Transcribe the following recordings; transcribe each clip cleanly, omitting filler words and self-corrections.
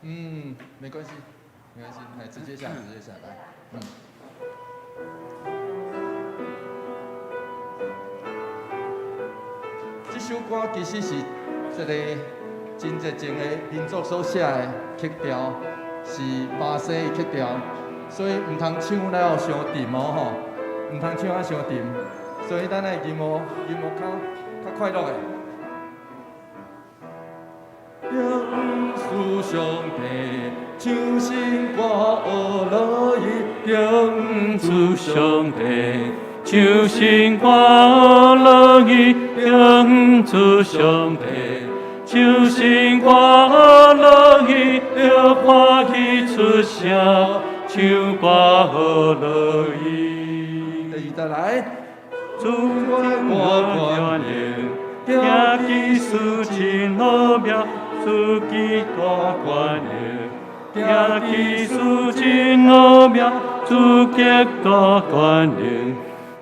嗯，沒關係，沒關係，來直接下，直接下來，嗯。這首歌其實是一個真熱情的民族所寫的曲調，是巴西的曲調，所以毋通唱了傷沉哦吼，毋通唱啊傷沉，所以咱愛音樂音樂較較快樂的。頂主上帝，唱新歌學樂意，頂主上帝，唱新歌學樂意，頂主上帝，唱新歌學樂意，著歡喜出聲，唱歌學樂意。第二再來，主我願行技術真奧妙，主極大權能，行技術真奧妙，主極大權能，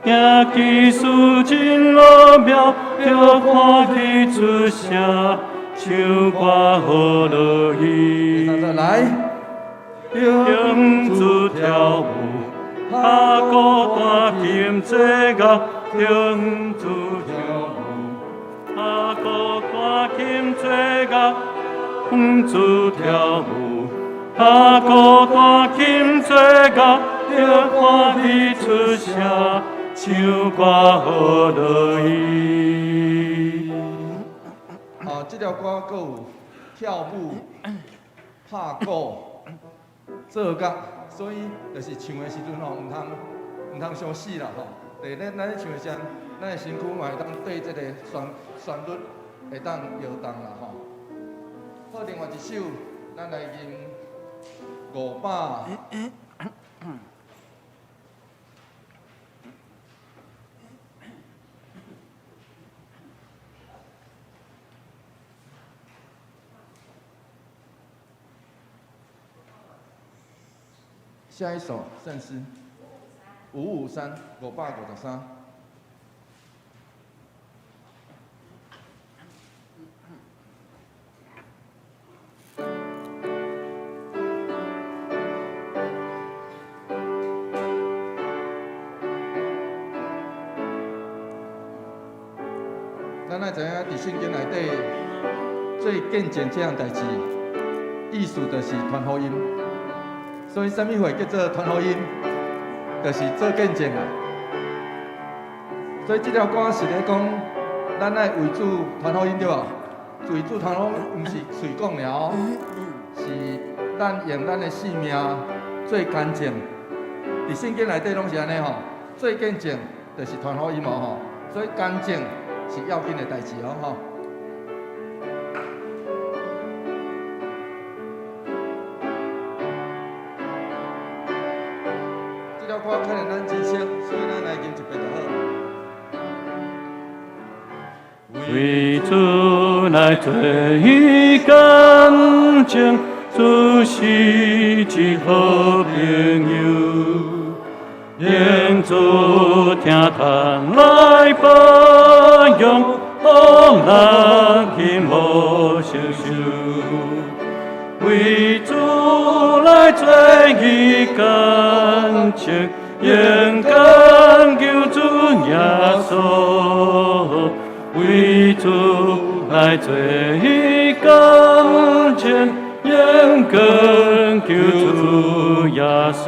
行技術真奧妙，著歡喜出聲，唱歌學樂第意。三再來，頂主跳舞，拍鼓彈琴做樂，頂主跳舞，拍鼓彈琴做樂，頂主跳舞，拍鼓彈琴做樂，著歡喜出聲，唱歌學樂意。啊，這條歌閣有跳舞、拍鼓、做樂，所以就是唱的時陣吼，毋通毋通傷死啦吼。對，咱咱咧唱的時陣，咱的身軀嘛會當對這個旋旋律會當搖動啦吼。好，另外一首，咱來吟500。下一首聖詩，553，553。咱愛知影，佇聖經內底做見證這項代誌，意思就是傳福音。所以，啥物會叫做傳福音？就是做見證啊。所以，這條歌是咧講，咱愛為主傳福音對無？為主傳福音，毋是喙講爾哦，是咱用咱的性命做見證。佇聖經內底攏是按呢吼，做見證就是傳福音哦吼。所以，見證是要緊的代誌哦吼。這條歌可能咱真熟，所以咱來吟一遍就好。為主來做見證，主是一好朋友，願主聽堂來保養，予人幸福承受。為主來做見證，勇敢求主耶穌。為主來做見證，勇敢求主耶穌。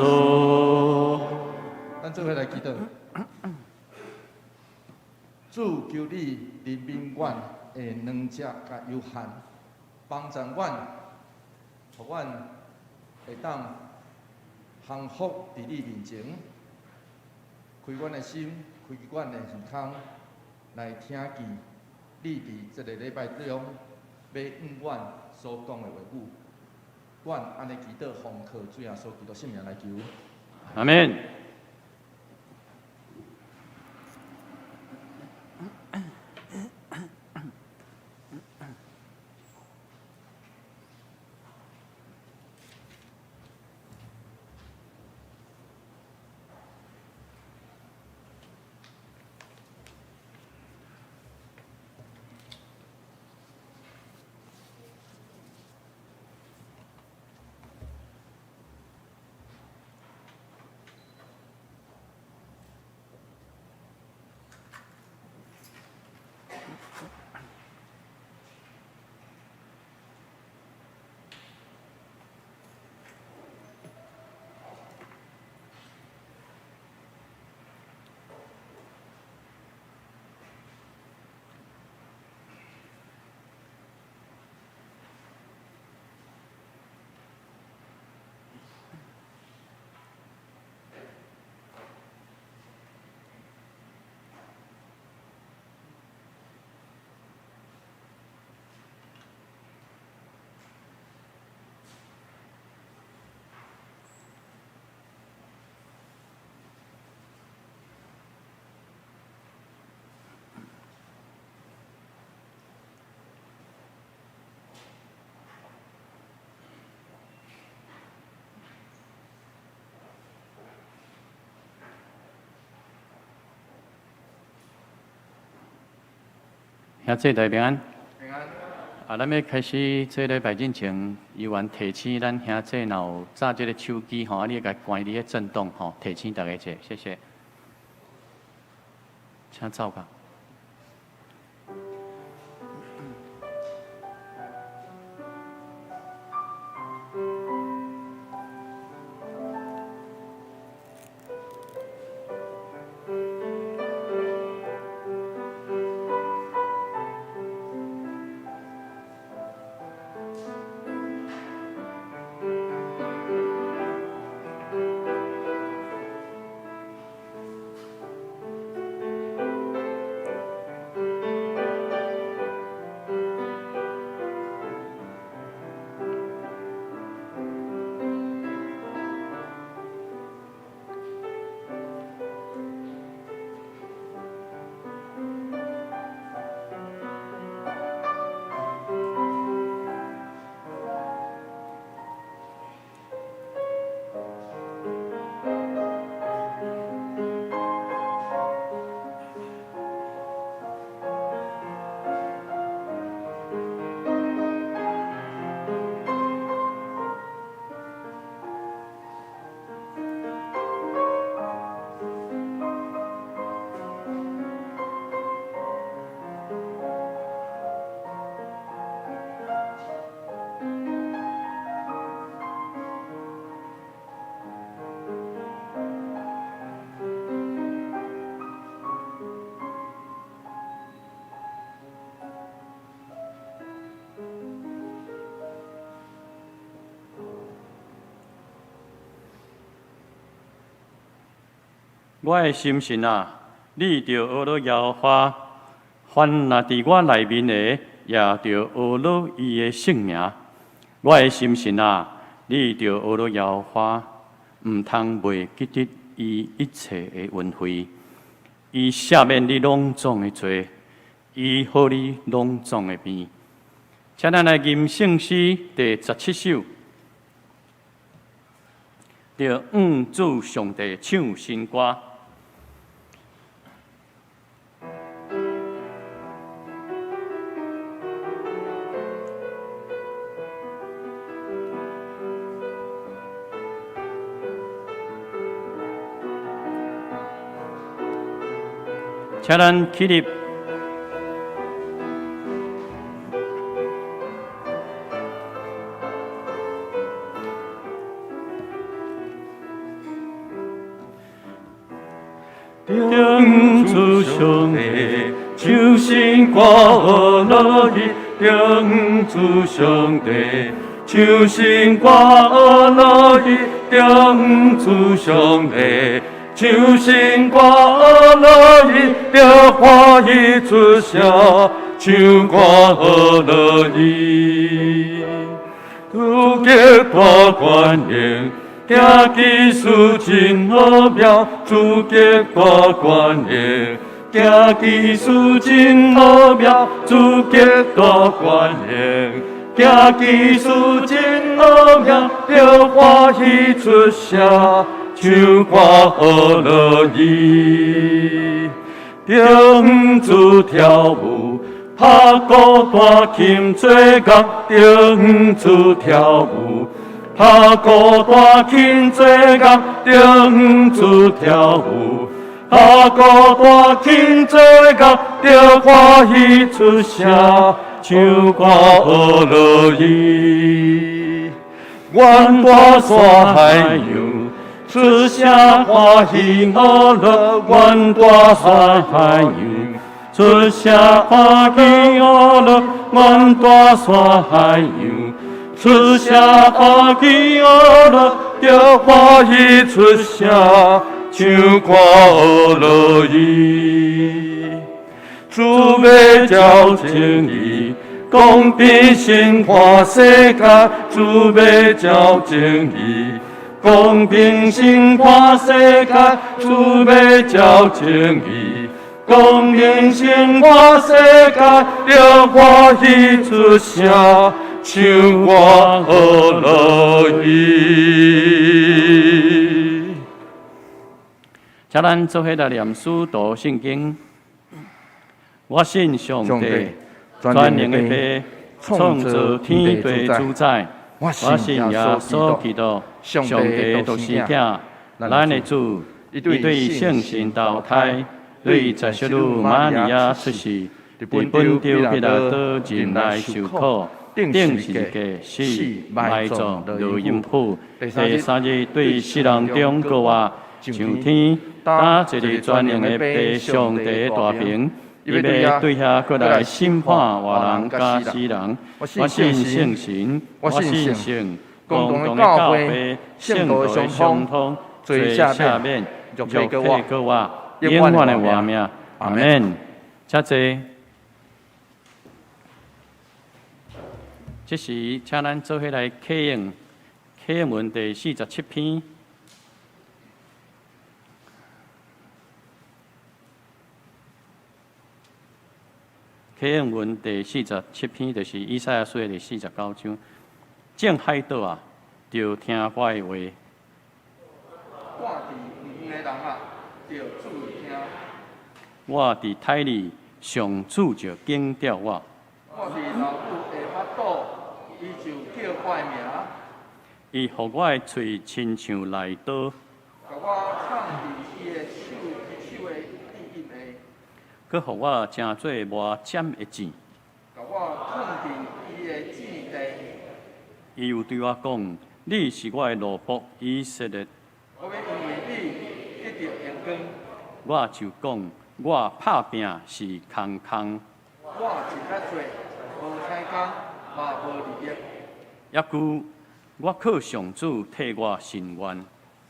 咱做伙來祈禱。主，求你憐憫阮的軟弱佮有限，幫助阮，予阮會當降服佇你面前，開阮的心，開阮的耳孔，來聽見你佇這个禮拜中欲向阮所講的話語。阮按呢祈禱，奉靠主耶穌基督聖名來求。阿們。兄姊妹平安。平安。啊，咱欲開始做禮拜進前，猶原提醒咱兄姊若有紮這个手機吼，啊，你共關佇咧震動吼，提醒大家者，謝謝。請走吧。我的心神啊，你著學樂耶和華；凡若佇我內面的，也著學樂伊的聖名。我的心神啊，你著學樂耶和華，毋通袂記得伊一切的恩惠。伊赦免你攏總的罪，醫好你攏總的病。請咱來吟聖詩第17首。著向主上帝唱新歌。請咱起立。頂主上帝，唱新歌學樂伊。頂主上帝，唱新歌學樂伊。頂主上帝，唱新歌學樂伊。著歡喜出聲，唱歌學樂伊。主極大權能，行奇事真奧妙。主極大權能，行奇事真奧妙。主極大權能，行奇事真奧妙。著歡喜出聲，唱歌學樂伊。頂主跳舞，拍鼓彈琴做樂。頂主跳舞，拍鼓彈琴做樂。頂主跳舞，拍鼓彈琴做樂。著歡喜出聲，唱歌學樂伊。阮大山海洋，出聲歡喜學樂。阮大山海洋，出聲歡喜學樂。阮大山海洋，出聲歡喜學樂。著歡喜出聲，唱歌學樂伊。主欲照正義，公平審判世界。主欲照正義，公平審判世界。主欲照正義，公平審判世界。著歡喜出聲，唱歌學樂伊。請咱做伙來念使徒信經。我信上帝，全能的父，創造天地主宰。我信耶穌基督，上帝獨生囝，咱的主，伊對聖神投胎，對十聖女瑪利亞出世，佇本丟彼拉多忍耐受苦，釘十字架死埋葬落陰府，第三日對死人中復活，上天，搭坐佇全能的父上帝大爿，伊欲對遐閣來審判活人佮死人。我信聖神，我信聖公同的教會，聖徒的相通，罪赦免，肉體復活，永遠的活命。阿門。請坐。這時，請咱做伙來啟應啟應文第47篇。啟應文第47篇，就是以賽亞書的第49章。眾海島啊，著聽我的話。住佇遠遠的人啊，著注意聽。我佇胎裡，上主就揀著我。我佇老母的腹肚，伊就叫我的名。伊予我的喙親像利刀。共我藏佇伊的手手的庇蔭下。閣予我成做磨尖的箭。共我囥佇伊的箭地。伊又對我講：你是我的奴僕以色列。我欲因為你得著榮光。我就講，我拍拚是空空。我盡力做，無采工，嘛無利益。猶閣我靠上主替我伸冤。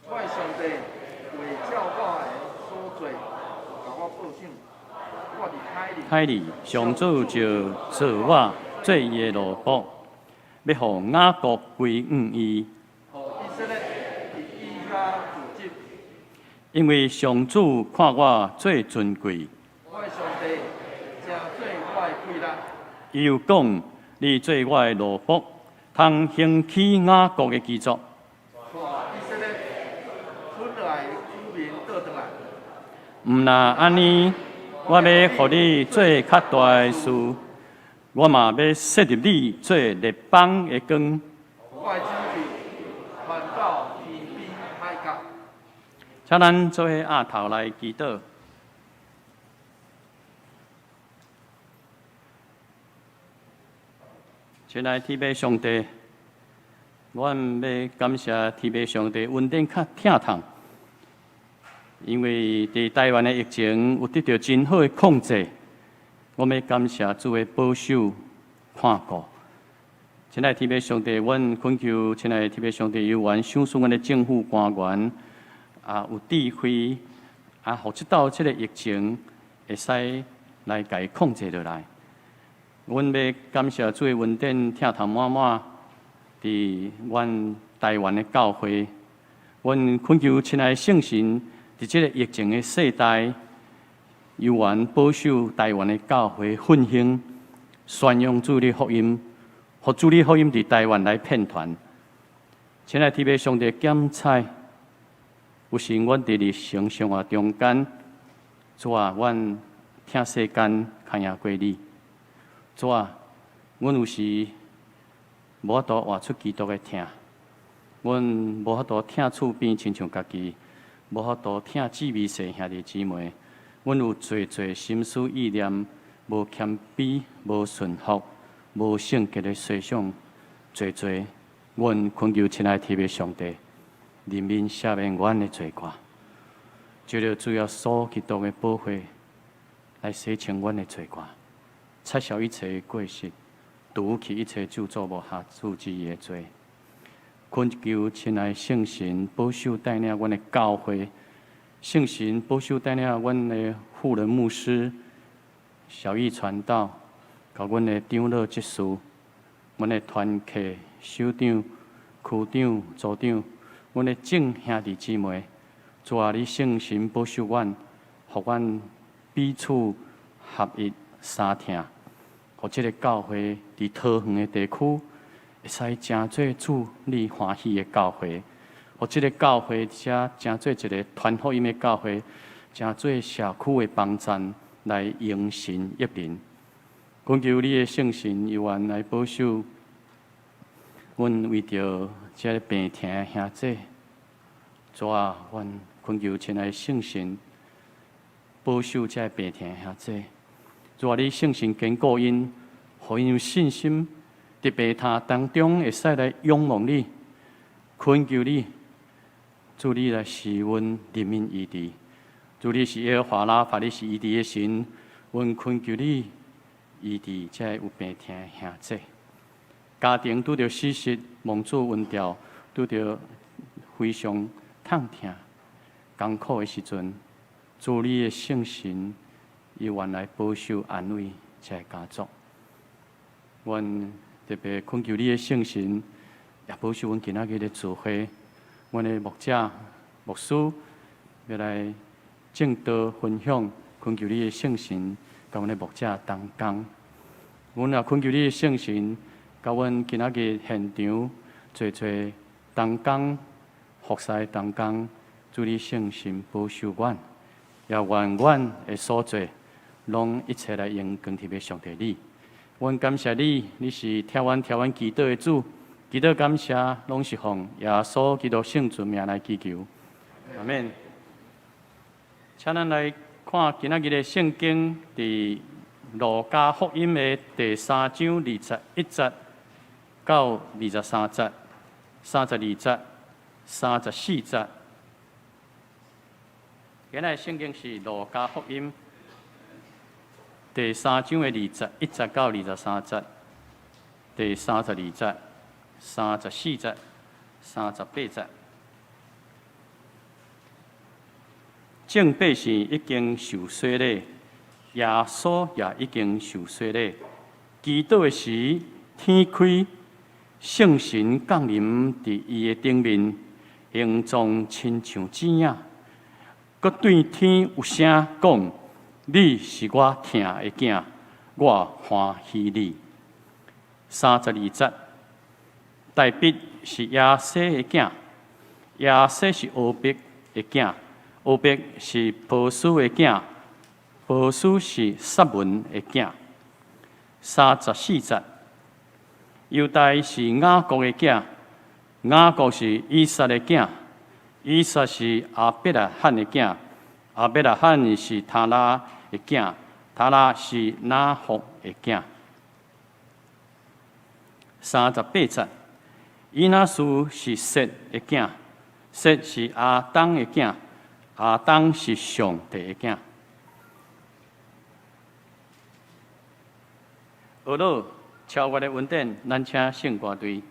我的上帝會照我的所做，共我報賞。我佇海裡，海裡，上主就造我做伊的奴僕，欲予雅各歸向伊。予以色列佇伊遐聚集。因為上主看我做尊貴。我的上帝成做我的貴人。伊又講：你做我的奴僕，通興起雅各的基族。帶以色列村內子民倒轉來。毋若按呢，我欲予你做較大的事，我嘛欲設立你做列邦的光。我的拯救傳到天邊海角。請咱做伙徛頭來祈禱。親愛天父上帝，阮欲感謝天父上帝恩典佮疼痛，因為佇台灣的疫情有得著真好的控制，我欲感謝主的保守看顧。親愛天父上帝，阮懇求親愛天父上帝，猶原賞賜阮的政府官員啊有智慧啊，予這道這个疫情會使來共伊控制落來。阮欲感謝主的恩典，疼痛滿滿，佇阮台灣的教會，阮懇求親愛聖神，佇這个疫情的世代，猶原保守台灣的教會奮興，宣揚主的福音，予主的福音佇台灣來遍傳。親愛天父上帝檢採，有時阮佇日常生活中間，主啊，阮疼世間較贏過你。主啊，阮有時無法度活出基督的疼，阮無法度疼厝邊親像家己，無法度疼姊妹細兄弟姊妹。阮有濟濟心思意念，無謙卑、無順服、無聖潔的思想，濟濟。阮懇求親愛天父上帝，憐憫赦免阮的罪過，藉著主耶穌基督的寶血來洗清阮的罪過。擦消一切過失，除去一切咒詛無合主旨意的罪。懇求親愛聖神保守帶領阮的教會，聖神保守帶領阮的婦人牧師、小義傳道，佮阮的長老執事，阮的團契首長、區長、組長，阮的眾兄弟姊妹，主啊，你聖神保守阮，予阮彼此合一相疼，予這个教會佇桃園的地區，會使成做主你歡喜的教會，予這个教會遮成做一个傳福音的教會，成做社區的幫贊，來榮神益人。懇求你的聖神猶原來保守阮，為著這个病疼的兄姊，主啊，阮懇求親愛的聖神保守這个病疼的兄姊。主啊，你聖神堅固𪜶，予𪜶有信心，佇病痛當中會使來仰望你，懇求你，主你來賜阮憐憫醫治。主你是耶和華拉法，你是醫治的神，阮懇求你醫治這个有病疼的兄姊。家庭拄著死失，蒙主恩召，拄著非常痛疼、艱苦的時陣，主你的聖神猶原來保守安慰這个家族。阮特別懇求你的聖神，也保守阮今仔日的聚會，阮的牧者、牧師欲來證道分享，懇求你的聖神佮阮的牧者同工。阮也懇求你的聖神，佮阮今仔日現場濟濟同工服侍同工，主你聖神保守阮，也願阮的所做，攏一切來榮光予上帝你。阮感謝你，你是聽阮聽阮祈禱的主，祈禱感謝攏是奉耶穌基督聖尊名來祈求，阿們。請咱來看今仔日的聖經，佇路加福音的第三章21節到23節、32節、34節。今仔日聖經是路加福音第三章的21節到23節，第32節、34節、38節。眾百姓已經受洗禮，耶穌也已經受洗禮。祈禱的時，天開，聖神降臨佇伊的頂面，形狀親像子影。閣對天有聲講：你是我疼的囝，我歡喜你。32節，大衛是耶西的囝，耶西是俄伯的囝，俄伯是波斯的囝，波斯是撒文的囝。34節，猶大是雅各的囝，雅各是以撒的囝，以撒是亞伯拉罕的囝，亞伯拉罕是他拉的囝，他拉是拿霍的囝。38節，以挪士是設的囝，設是亞當的囝，亞當是上帝的囝。學了超越的恩典，咱請聖歌隊。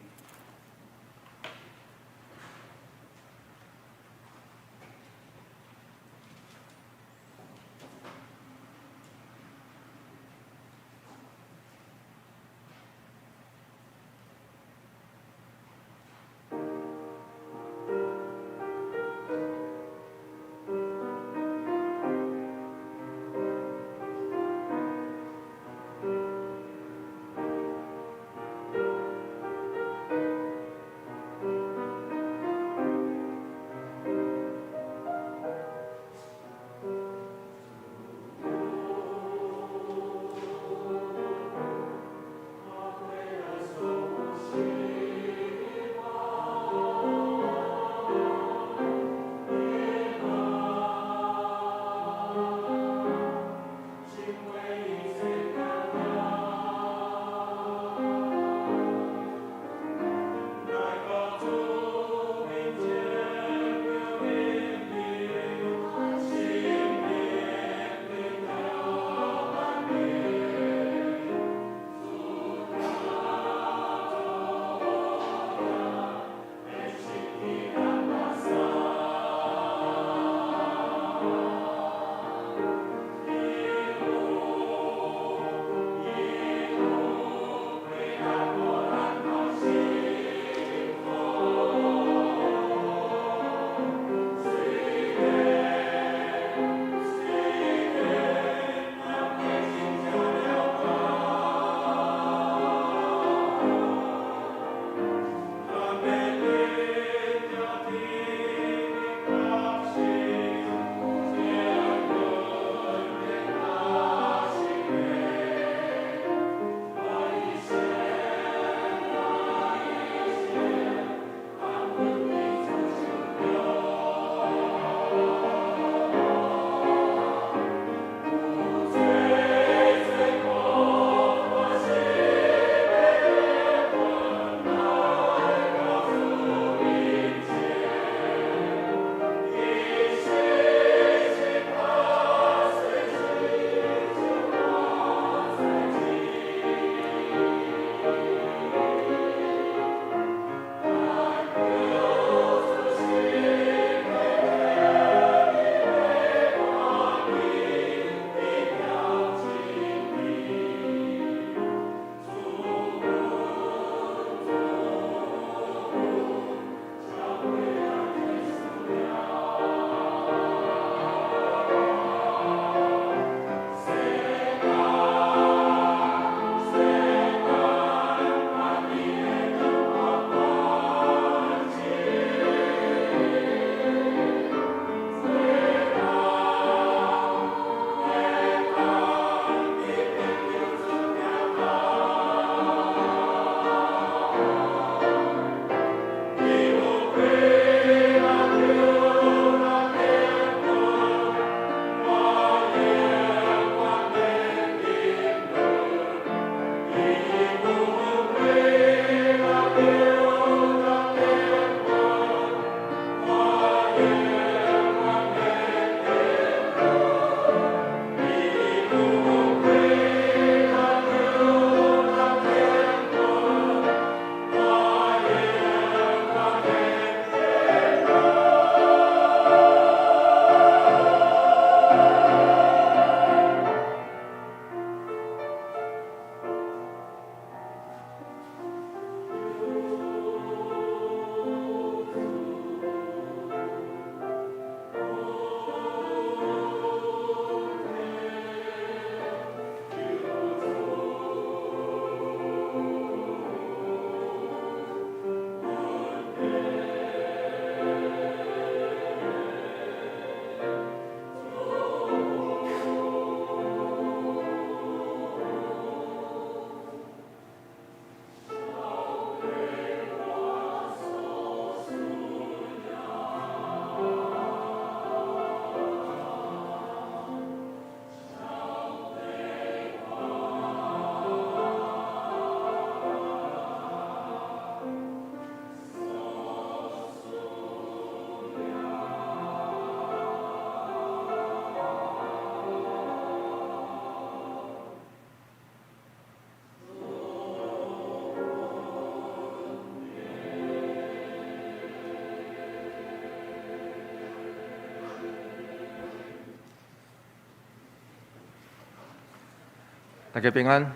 大家平安。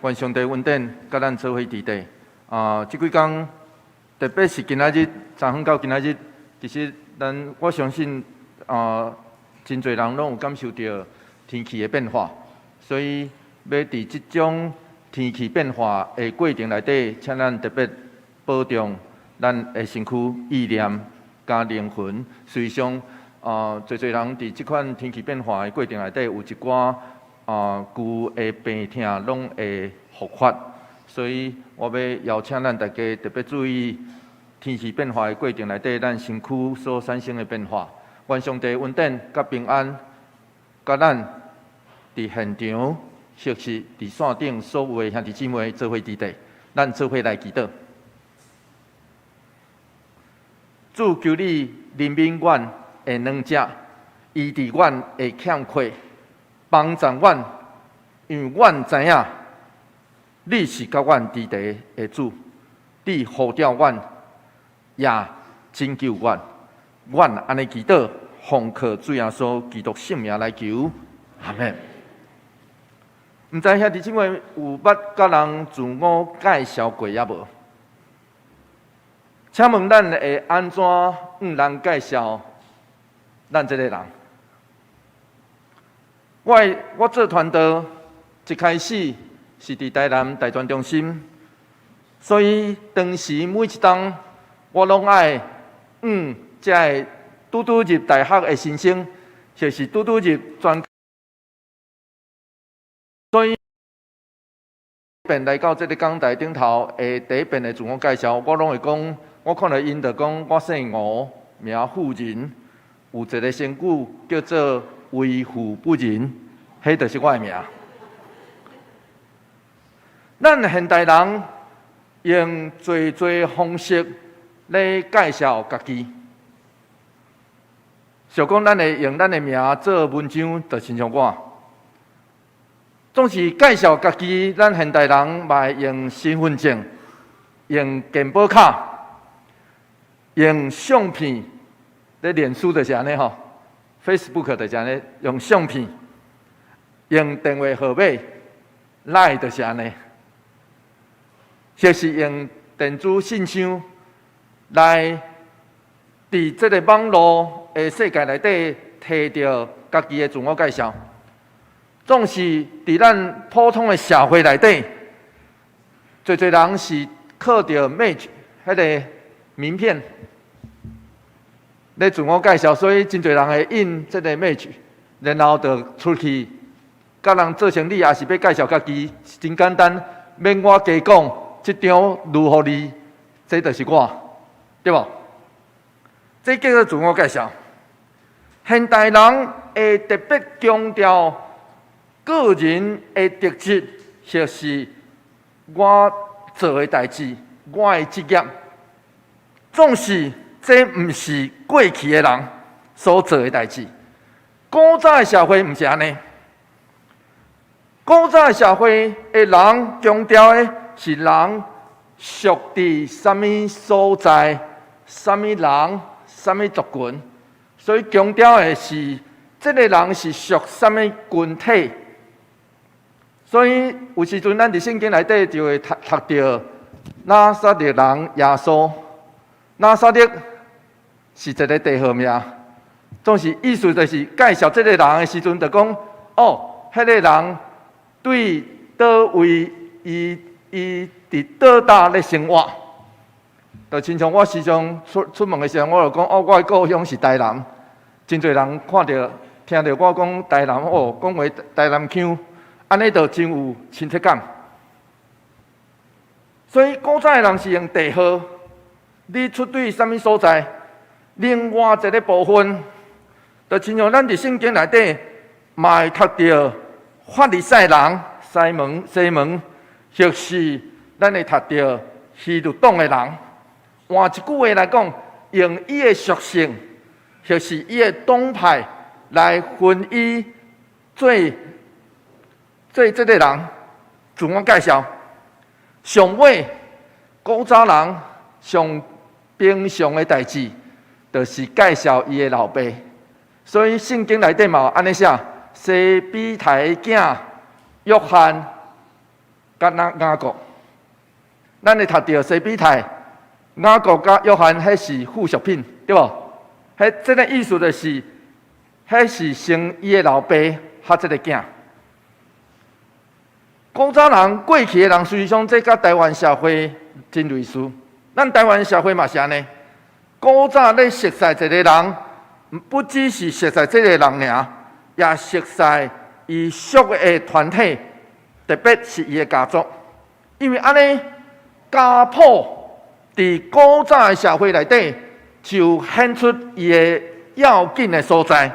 願上帝恩典，佮咱做伙佇底。啊，這幾工，特別是今仔日，昨昏到今仔日，其實咱我相信啊，真濟人攏有感受著天氣的變化，所以欲佇這種天氣變化的過程內底，請咱特別保重咱的身軀、意念佮靈魂。事實上，啊，濟濟人佇這款天氣變化的過程內底，有一寡啊舊的病痛攏會復發，所以我欲邀請咱大家特別注意天氣變化的過程內底，咱身軀所產生的變化。願上帝恩典佮平安，佮咱佇現場，或是佇線頂所有的兄弟姊妹做伙佇底，咱做伙來祈禱。主，求你憐憫阮的軟弱，醫治阮的欠缺，幫助阮，因為阮知影你是佮阮佇底的主，你呼召阮，也拯救阮。阮按呢祈禱，奉靠主耶穌基督聖名來求，阿們。毋知兄弟姊妹有捌佮人自我介紹過猶無？請問咱會按怎向人介紹咱這個人？我做傳道一開始是佇台南大專中心，所以當時每一冬我攏愛向遮个拄拄入大學的新生，或是拄拄入專，所以便來到這个講台頂頭的第一遍的自我介紹，我攏會講，我看著𪜶就講，我姓吳，名富仁，有一个成語叫做為富不仁，彼就是我的名。咱現代人用濟濟方式來介紹家己，想講咱會用咱的名做文章，就親像我。總是介紹家己，咱現代人嘛會用身份證、用健保卡、用相片，咧臉書就是按呢吼，Facebook 就是按呢，用相片、用電話號碼，LINE 就是按呢，或是用電子信箱來佇這个網路的世界內底提著家己的自我介紹。總是佇咱普通的社會內底，濟濟人是靠著 image 彼个名片咧自我介紹，所以真濟人會印這个 image，然後就出去佮人做生意，抑是欲介紹家己，真簡單，免我加講，這張留予你，這就是我，對無？這叫做自我介紹。現代人會特別強調個人的特質，或是我做的代誌，我的職業，總是這毋是過去的人所做的代誌。古早的社會毋是按呢。古早的社會的人強調的是人屬佇啥物所在、啥物人、啥物族群，所以強調的是這个人是屬啥物群體。所以有時陣咱佇聖經內底就會讀讀著拿撒勒人耶穌，拿撒勒是一个地號名，總是意思就是介紹這个人的時陣，就講哦，彼个人對佗位，伊伊佇佗搭咧生活，就親像我時常出出門的時陣，我就講哦，我的故鄉是台南，真濟人看著聽著我講台南哦，講話台南腔。按呢就真有親切感。所以古早的人是用地號，你出對啥物所在？另外一个部分，就親像咱佇聖經內底，嘛會讀著法利賽人西門西門，或是咱會讀著希律黨的人。換一句話來講，用伊的屬性，或是伊的黨派來分伊做。做這个人自我介紹，上尾古早人上平常的代誌，就是介紹伊的老爸。所以聖經內底嘛有按呢寫：西庇太的囝約翰佮雅各。咱會讀著西庇太，雅各佮約翰，彼是附屬品，對無？彼這个意思就是，彼是生伊的老爸佮這个囝。古早人過去的人，實際上這佮台灣社會真類似。咱台灣社會嘛是按呢。古早咧熟似一个人，不只是熟似這个人爾，也熟似伊屬的團體，特別是伊的家族。因為按呢，家譜佇古早的社會內底，就顯出伊的要緊的所在。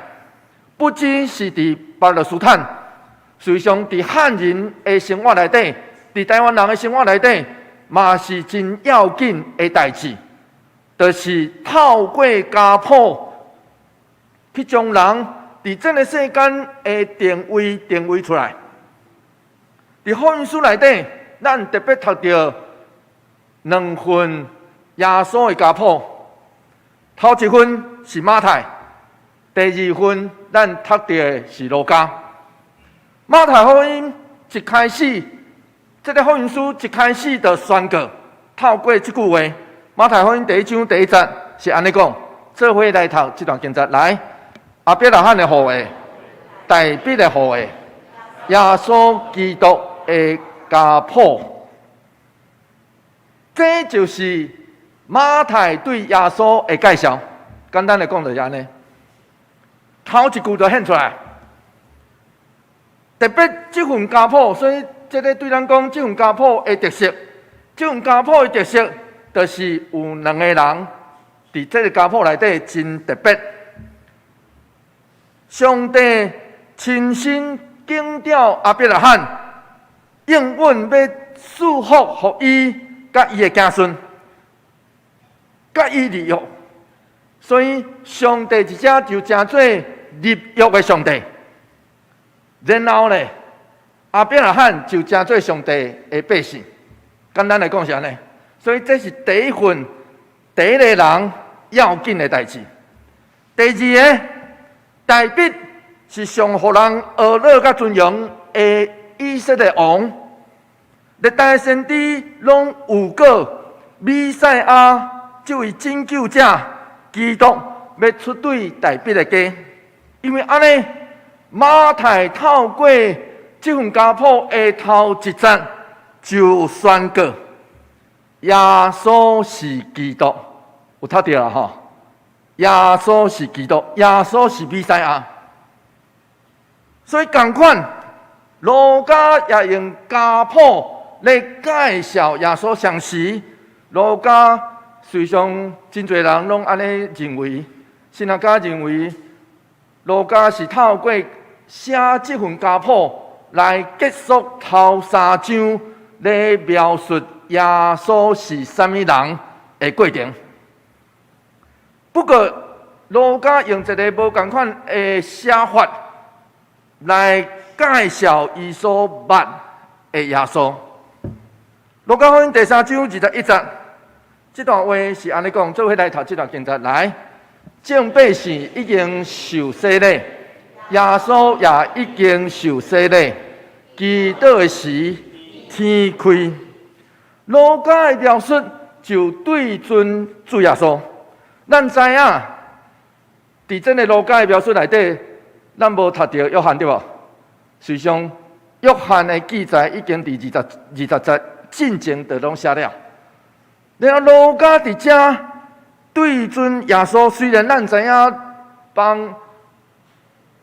不只是佇巴勒斯坦，實際上佇漢人的生活內底，佇台灣人的生活內底，嘛是真要緊的代誌，就是透過家譜去將人佇這个世間的定位定位出來。佇福音書內底，咱特別讀著兩份耶穌的家譜，頭一份是馬太，第二份咱讀著的是路加。馬太福音一開始，這个福音書一開始就宣告，透過這句話，馬太福音第一章第一節是按呢講，做伙來讀這段經節來，亞伯拉罕的後裔，大衛的後裔，耶穌基督的家譜，這就是馬太對耶穌的介紹。簡單來講就是按呢，頭一句就顯出來。特別這份家譜，所以這个對咱講，這份家譜的特色，這份家譜的特色，就是有兩个人佇這个家譜內底真特別。上帝親身揀調亞伯拉罕，應允欲賜福予伊佮伊的子孫，佮伊立約。所以上帝佇遮就成做立約的上帝。然後咧，亞伯拉罕就成做上帝的百姓。簡單來講是按呢，所以這是第一份第一個人要緊的代誌。第二个，大衛是上予人呵咾佮尊榮的以色列王。歷代先知攏預告彌賽亞這位拯救者基督欲出對大衛的家，因為按呢，馬太透過這份家譜的頭一節就宣告耶穌是基督，有讀著啦吼！耶穌是基督，耶穌是彌賽亞，所以仝款，路加也用家譜來介紹耶穌。相時，路加實際上真濟人攏按呢認為，神學家認為路加是透過寫這份家譜來結束頭三章來描述耶穌是啥物人的過程。不過，路加用一个無仝款的寫法來介紹伊所捌的耶穌。路加福音第三章21節，這段話是按呢講，做伙來讀這段經節來。眾百姓已經受洗禮，耶穌也已經受洗禮。祈禱的時，天開。路加的描述就對準主耶穌。咱知影，佇這个路加的描述內底，咱無讀著約翰對無？實際上，約翰的記載已經佇20節進前就攏寫了。然後路加佇遮對準耶穌，雖然咱知影幫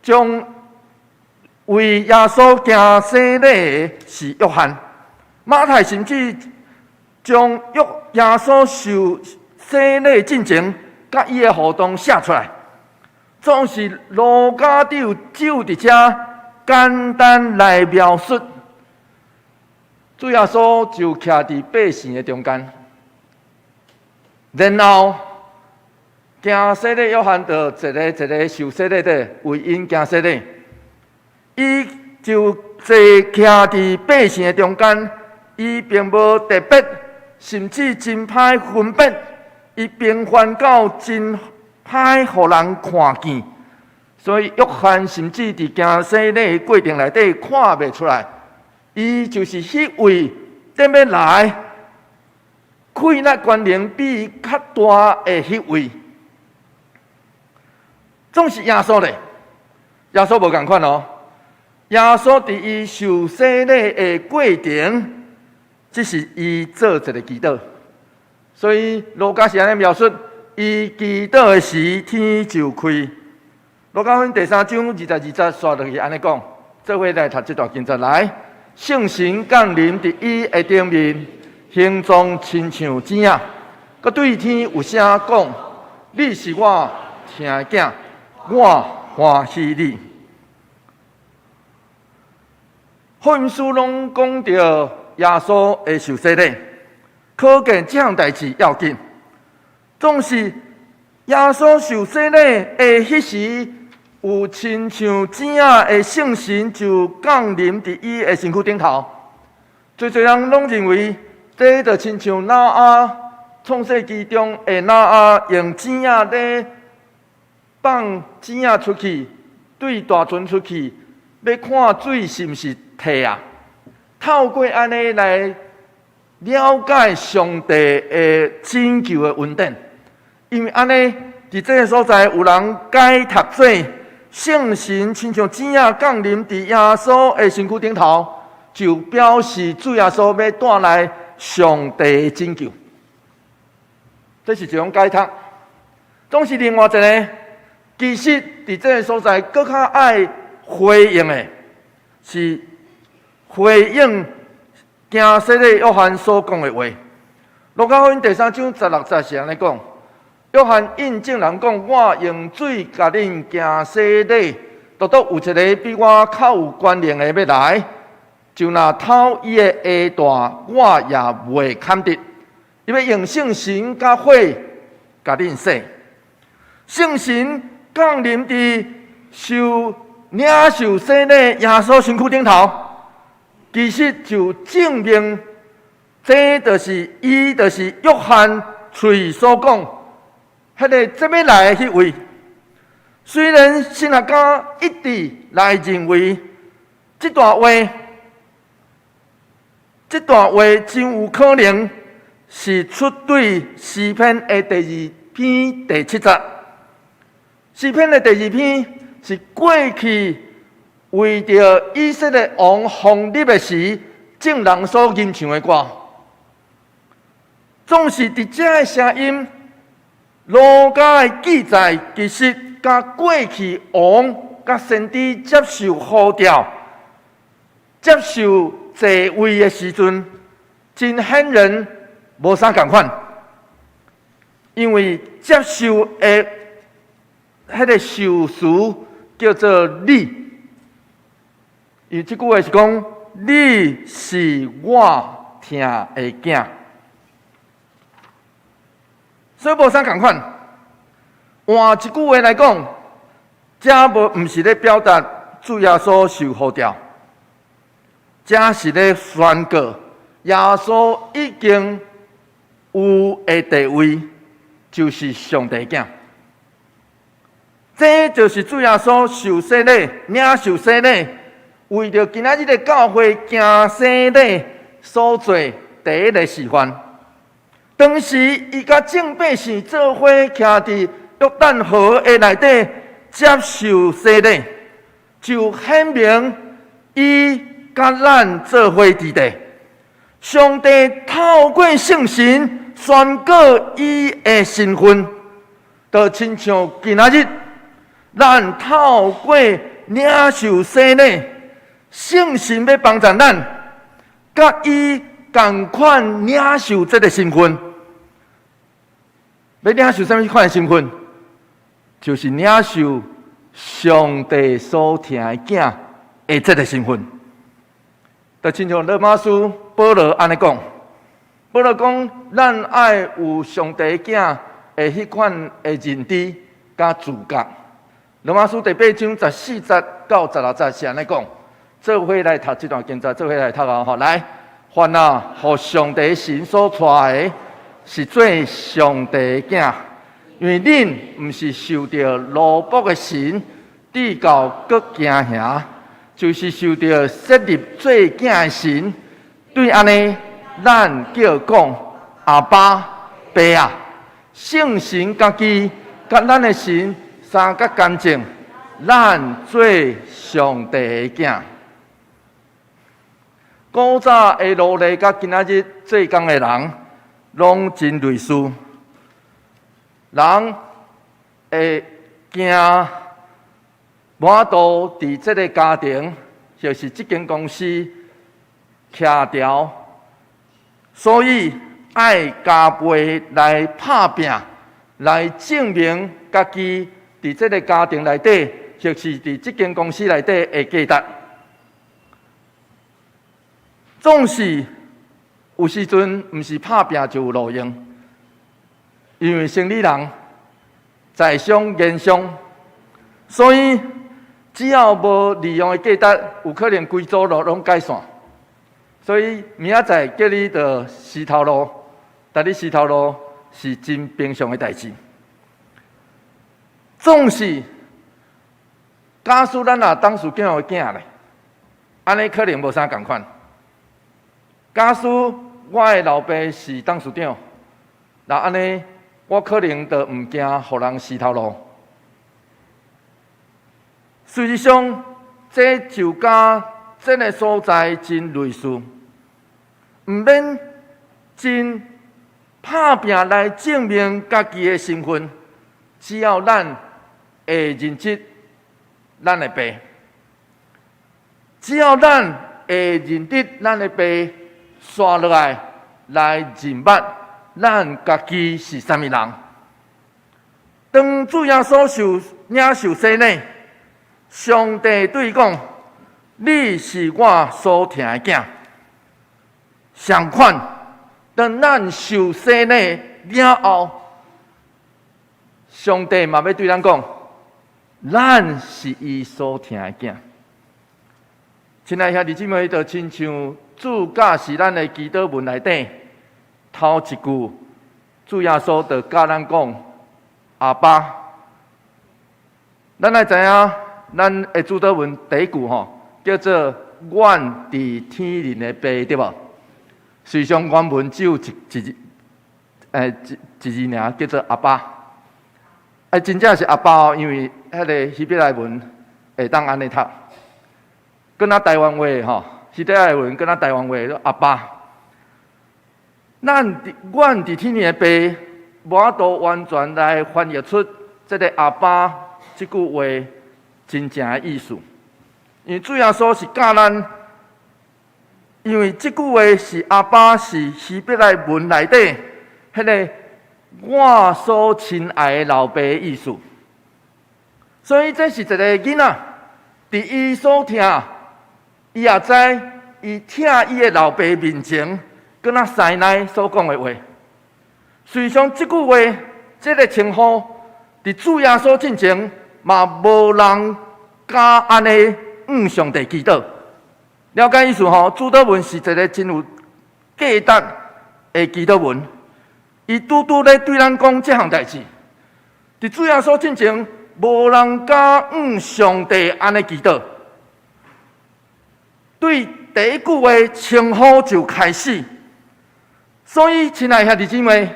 將為耶穌行洗禮的是約翰，馬太甚至將約耶穌受洗禮進前，佮伊的互動寫出來，總是路加就只有佇遮簡單來描述，主耶穌就徛佇百姓的中間，然後行洗禮約翰就一个一个受洗禮的為𪜶行洗禮，伊就坐徛佇百姓的中間，伊並無特別，甚至真歹分辨。伊平凡到真歹予人看見，所以約翰甚至佇行洗禮的過程內底看袂出來，伊就是彼位踮欲來，氣力權能比伊較大的彼位。總是耶穌咧，耶穌無仝款哦。耶穌佇伊受洗禮的過程，只是伊做一个祈禱。所以路加是按呢描述，伊祈禱的時，天就開。路加福音第三章22節煞落去按呢講，做伙來讀這段經節來。聖神降臨佇伊的頂面，形狀親像子仔，閣對天有聲講：你是我疼的囝，我歡喜你。福音書攏講著耶穌的受洗禮，可見這項代誌要緊。總是耶穌受洗禮的彼時，有親像子仔的聖神就降臨佇伊的身軀頂頭。濟濟人攏認為，這就親像挪亞創世記中的挪亞用子仔咧放子仔出去，對大船出去，欲看水是毋是退啊？透過按呢來了解上帝的拯救的恩典，因為按呢，佇這个所在有人解讀做聖神親像子仔降臨佇耶穌的身軀頂頭，就表示主耶穌欲帶來上帝的拯救。這是一種解讀。總是另外一个，其實佇這个所在，閣較愛回應的，是回應行洗禮約翰所講的話。路加福音第三章16節是按呢講：約翰應眾人講，我用水共恁行洗禮，獨獨有一个比我較有權能的欲來，就若脫伊的鞋帶，我也袂堪得。伊欲用聖神佮火共恁洗。聖神降臨佇受領受洗禮耶穌身軀頂頭，其實就證明這就是伊，就是約翰喙所講，彼个這欲來的彼位。雖然神學家一直來認為這段話真有可能是出對詩篇的第二篇第七節。詩篇的第二篇是過去為著以色列王封立的時，眾人所吟唱的歌。總是佇這个聲音，路加的記載其實佮過去王佮先知接受呼召、接受坐位的時陣，真顯然無啥仝款，因為接受的彼个受詞叫做你，伊這句話是講你是我疼的囝，所以無啥仝款。換一句話來講，這無毋是咧表達主耶穌受呼召，這是咧宣告耶穌已經有的地位，就是上帝囝。這就是主耶穌受洗禮、領受洗禮，為著今仔日的教會行洗禮所做第一个示範。當時伊佮眾百姓做伙徛佇約旦河的內底接受洗禮，就顯明伊佮咱做伙佇咧。上帝透過聖神宣告伊的身份，就親像今仔日咱透過領受洗禮，聖神欲幫助咱，佮伊仝款領受這个身份。欲領受啥物款的身份？就是領受上帝所疼的囝的這个身份。就親像羅馬書保羅按呢講，保羅講，咱愛有上帝囝的彼款的認知佮自覺。羅馬書第八章14節到16節是按呢講，做伙來讀這段經節，做伙來讀哦，吼來，凡啊，予上帝神所帶的，是做上帝的囝，因為恁毋是受著奴僕的神，直到閣驚嚇，就是受著設立做囝的神，對按呢，咱叫講阿爸爸啊，聖神家己佮咱的心相佮見證，咱做上帝的囝。古早的奴隸佮今仔日做工的人，攏真類似。人會驚無法度佇這个家庭，或是這間公司徛牢，所以愛加倍來拍拚，來證明家己佇這个家庭內底，或是佇這間公司內底的價值。總是有時陣，毋是拍拚就有路用，因為生理人在商言商，所以只要無利用的價值，有可能規組路攏解散。所以明仔載叫你著死頭路，但你死頭路是真平常的代誌。總是假使咱若董事長的囝咧，按呢可能無啥仝款。假使我的老爸是董事長，那按呢，我可能就毋驚予人死頭路。事實上，這就佮這个所在真類似，毋免真拍拚來證明家己的身份，只要咱會認得咱的爸，只要咱會認得咱的爸，紲落來來認捌咱家己是啥物人。當主耶穌領受洗禮，上帝對伊講：你是我所疼的囝。相款，當咱受洗禮了後，上帝嘛欲對咱講：咱是伊所疼的囝。親愛兄弟姊妹，就親像主教示咱的祈禱文內底，頭一句，主耶穌就教咱講：阿爸。咱愛知影，咱的主禱文第一句吼，叫做阮佇天靈的爸，對無？事實上，原文只有一字爾，叫做阿爸。哎，真正是阿爸哦，因為彼个希伯來文會當按呢讀。閣若台灣話吼，希伯來文閣若台灣話，阿爸。阮佇天靈的爸，無法度完全來翻譯出這个阿爸這句話真正的意思。因為主耶穌是教咱，因為這句話是阿爸是希伯來文內底彼个我所親愛的老爸的意思。所以這是一个囡仔，佇伊所疼，伊也知伊疼伊的老爸面前，閣若師奶所講的話。事實上，這句話，這个稱呼，佇主耶穌進前嘛，無人敢按呢向上帝祈禱。了解意思吼？主禱文是一个真有價值的祈禱文，伊拄拄咧對咱講這項代誌。佇主耶穌進前，無人敢向上帝按呢祈禱。對第一句話稱呼就開始，所以親愛兄弟姊妹，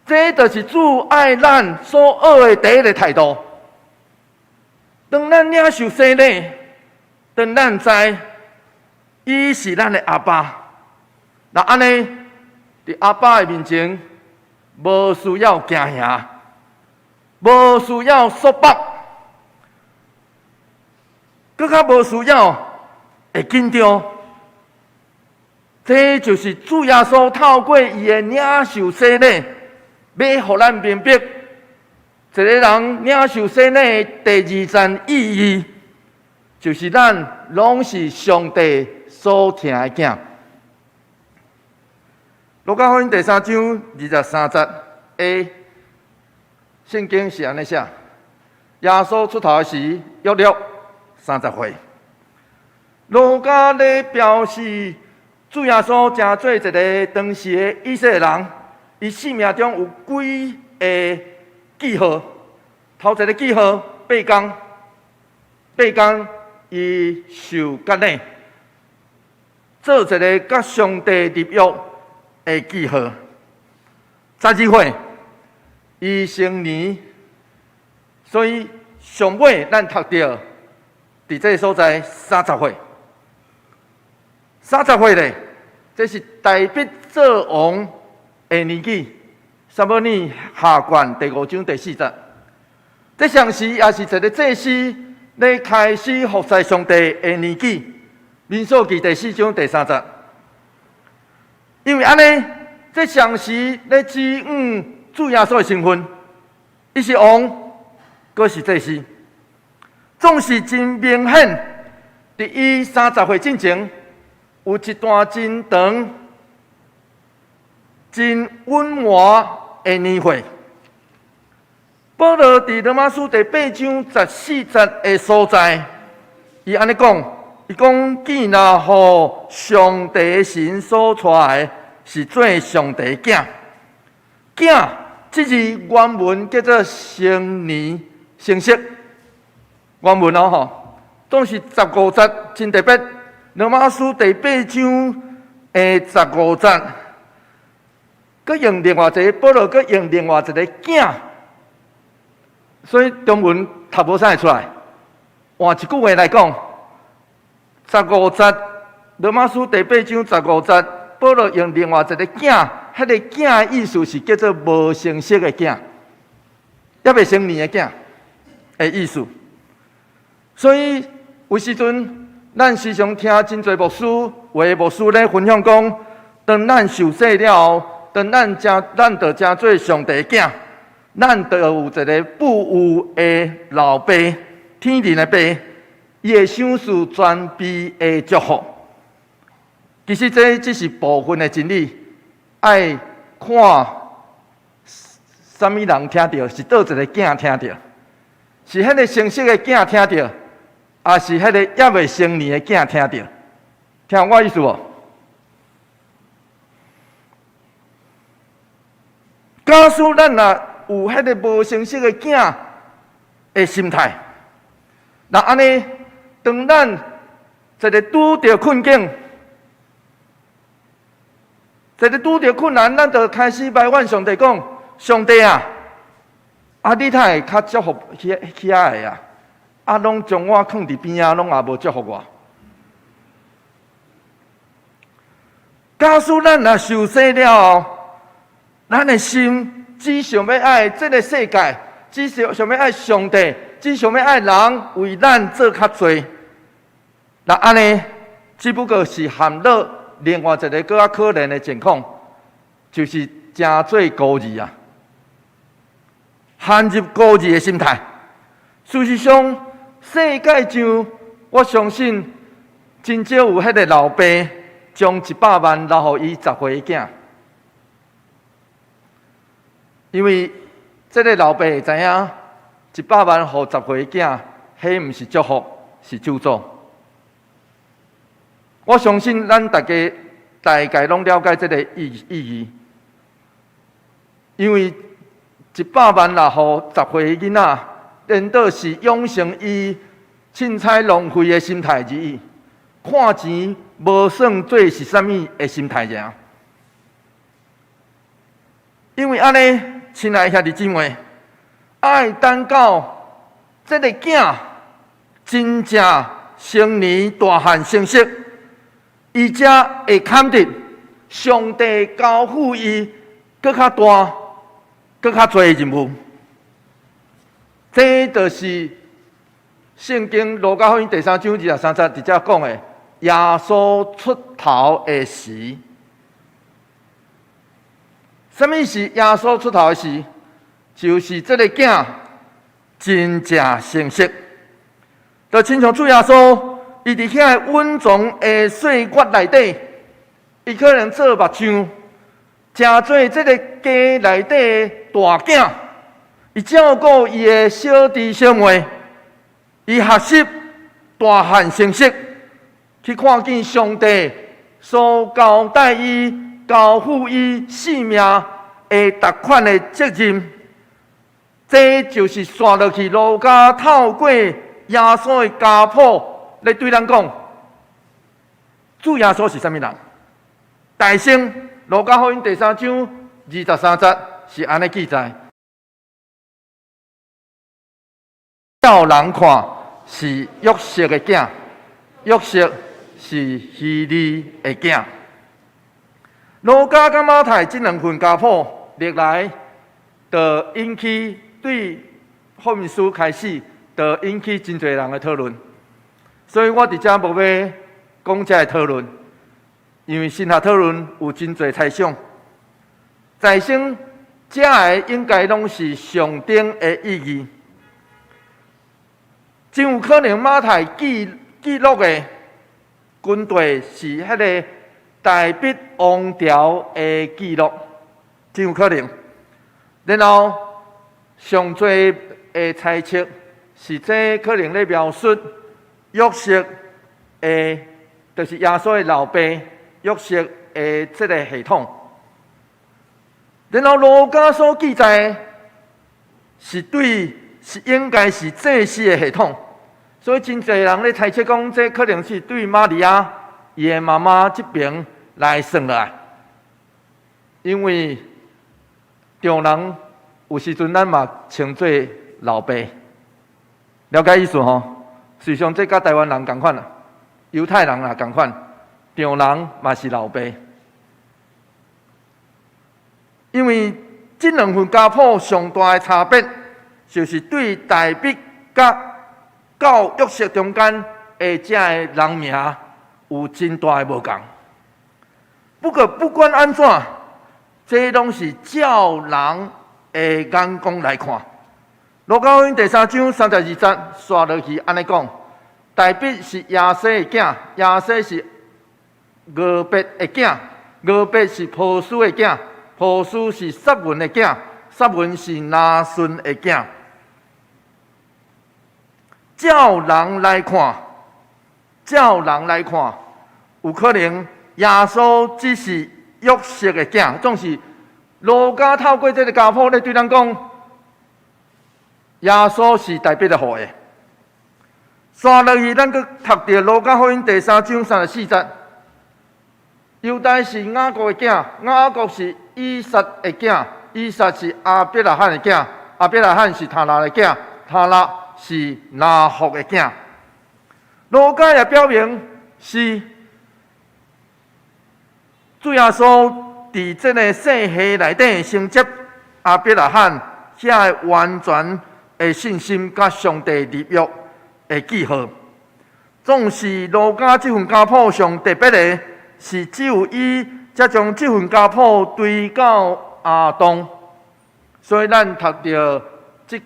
這就是主愛咱所學的第一个態度。當咱領受洗禮，當咱知伊是咱的阿爸，那按呢，佇阿爸的面前，無需要驚嚇，無需要束縛，閣較無需要會緊張。這就是主耶穌透過伊的領受洗禮，欲予咱明白，一个人領受洗禮的第二層意義，就是咱攏是上帝所疼的囝。路加福音第三章二十三節，A，聖經是按呢寫：耶穌出頭時，約略30歲。路加咧表示，主耶穌成做一个當時的以色列人，伊生命中有幾个記號。頭一个記號，八工，八工伊受割禮，做一个佮上帝立約的記號。12歲，伊成年，所以上尾咱讀著佇這个所在三十歲，三十歲咧，這是大衛做王的年紀。撒母耳下卷第五章第四節，這同時也是一个祭司咧開始服侍上帝的年紀。民數記第四章第三節，因為按呢，這同時咧指引主耶穌的身份，伊是王，閣是祭司，總是真明顯。佇伊三十歲進前，有一段真長、真穩和的年歲。保羅佇羅馬書第八章十四節的所在，伊按呢講，伊講囝若予上帝神所帶的，是做上帝囝。囝，這字原文叫做成年成熟。原文哦吼，總是十五節真特別。羅馬書第八章的十五節，閣用另外一个保羅，閣用另外一个囝，所以中文讀無啥會出來。換一句話來講，十五節羅馬書第八章十五節，保羅用另外一个囝，彼个囝的意思是叫做無成熟的囝，猶未成年的囝的意思。所以有時陣，咱時常聽真濟牧師，有的牧師咧分享講，當咱受洗了後，當咱成，咱就成做上帝囝，咱就有一个富有的老爸，天靈的爸，伊會賞賜全備的祝福。其實這只是部分的真理，愛看啥物人聽著，是佗一个囝聽著，是彼个成熟的囝聽著，抑是彼个猶未成年的囝聽著？聽我意思無？假使咱若有彼个無成熟的囝的心態，那按呢，當咱一个拄著困境，一个拄著困難，咱就開始埋怨上帝講：上帝啊，啊你哪會較祝福彼遐个啊？啊，攏將我囥佇邊仔，攏也無祝福我。假使咱若受洗了後，咱的心只想欲愛這个世界，只想想欲愛上帝，只想欲愛人為咱做較濟。那按呢，只不過是陷入另外一個閣較可憐的情況，就是成做孤兒啊，陷入孤兒的心態。事實上，世界上我相信真少有彼个老爸將一百萬留予伊十歲囝，因為這个老爸會知影一百萬予十歲囝，彼毋是祝福，是咒詛。我相信咱大家大概攏了解這个意義，因為一百萬若予十歲囡仔，顛倒是養成伊凊彩浪費的心態而已，看錢無算做是啥物的心態爾。因為按呢，親愛兄弟姊妹，愛等到這个囝真正成年大漢成熟，伊才會堪得上帝交付伊閣較大、閣較濟的任務。這就是聖經路加福音第三章二十三節佇遮講的耶穌出頭的時。啥物是耶穌出頭的時？就是這个囝真正成熟，就親像主耶穌，伊佇遐隱藏的歲月內底，伊可能做木匠，成做這个家內底的大囝，伊照顧伊的小弟小妹，伊學習大漢成熟，去看見上帝所交代伊、交付伊性命的逐款的責任，這就是紲落去路加透過耶穌的家譜。咧對咱講，主耶穌是啥物人？大先，路加福音第三章23節是按呢記載。照人看是約瑟的囝，約瑟是希利的囝。路加佮馬太這兩份家譜歷來，就引起對福音書開始，就引起真濟人的討論。所以我佇遮無欲講這个討論，因為神學討論有真濟猜想。在生這个應該攏是上頂的意義，真有可能馬太記錄的軍隊是彼个大衛王朝的記錄，真有可能。然後上濟的猜測是這可能咧描述約瑟的，就是耶穌的老爸約瑟的這个系統。然後路加所記載的是對，是應該是祭司的系統，所以真濟人咧猜測講，這可能是對瑪利亞伊的媽媽這邊來算落來，因為丈人有時陣咱嘛稱做老爸，了解意思吼？事實上，這佮台灣人仝款啦，猶太人也仝款，丈人嘛是老爸。因為這兩份家譜上大的差別，就是對大衛佮到約瑟中間的這个人名有真大的無仝。不過不管按怎，這攏是照人的眼光來看。路加福音第三章32節，煞落去按呢講：大衛是耶西的囝，耶西是俄別的囝，俄別是波斯的囝，波斯是撒文的囝，撒文是拿順的囝。照人來看，照人來看，有可能耶穌只是約瑟的囝，總是路加透過這个家譜咧對咱講，耶穌是大衛的後裔。煞落去，咱閣讀著路加福音第三章34節，猶大是雅各的囝，雅各是以撒的囝，以撒是亞伯拉罕的囝，亞伯拉罕是他拉的囝，他拉是拿鶴的囝。路加也表明是主耶穌佇這个世系內底承接亞伯拉罕遐个完全的信心佮上帝立約的記號。總是路加這份家譜上特別的，是只有伊才將這份家譜追到亞當。所以咱讀著這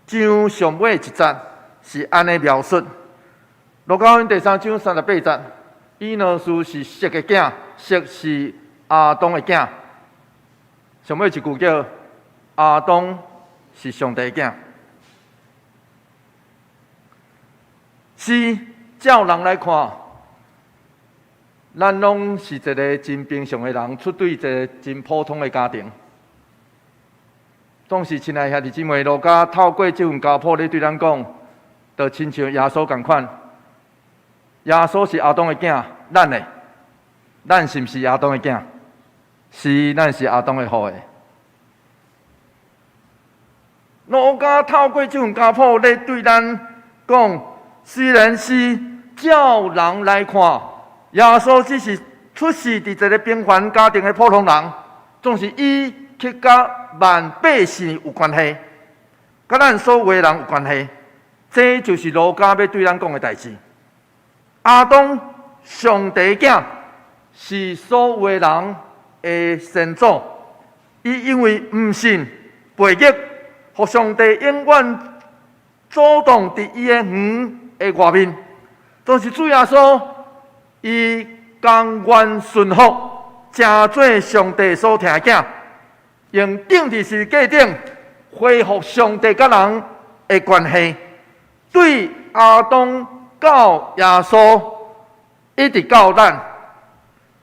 章上尾一節是按呢描述。路加福音第三章38節，以挪士是設的囝，設是亞當的囝。上尾一句叫亞當是上帝的囝。是照人來看，咱攏是一个真平常的人，出對一个真普通的家庭。總是親愛兄弟姊妹，路加透過這份家譜咧對咱講，就親像耶穌仝款。耶穌是亞當的囝，咱呢？咱是毋是亞當的囝？是，咱是亞當的後裔。路加透過這份家譜咧對咱講，雖然是照人來看，耶穌只是出世佇一个平凡家庭的普通人，總是伊卻佮萬百姓有關係，佮咱所有的人有關係。這就是路加欲對咱講的代誌。亞當上帝囝是所有的人的先祖，伊因為毋信背逆，予上帝永遠阻擋佇伊的園的外面。但是主耶穌，伊甘願順服，成做上帝所疼的囝，用釘佇十字架頂恢復上帝佮人的關係，對亞當到耶穌，一直到咱，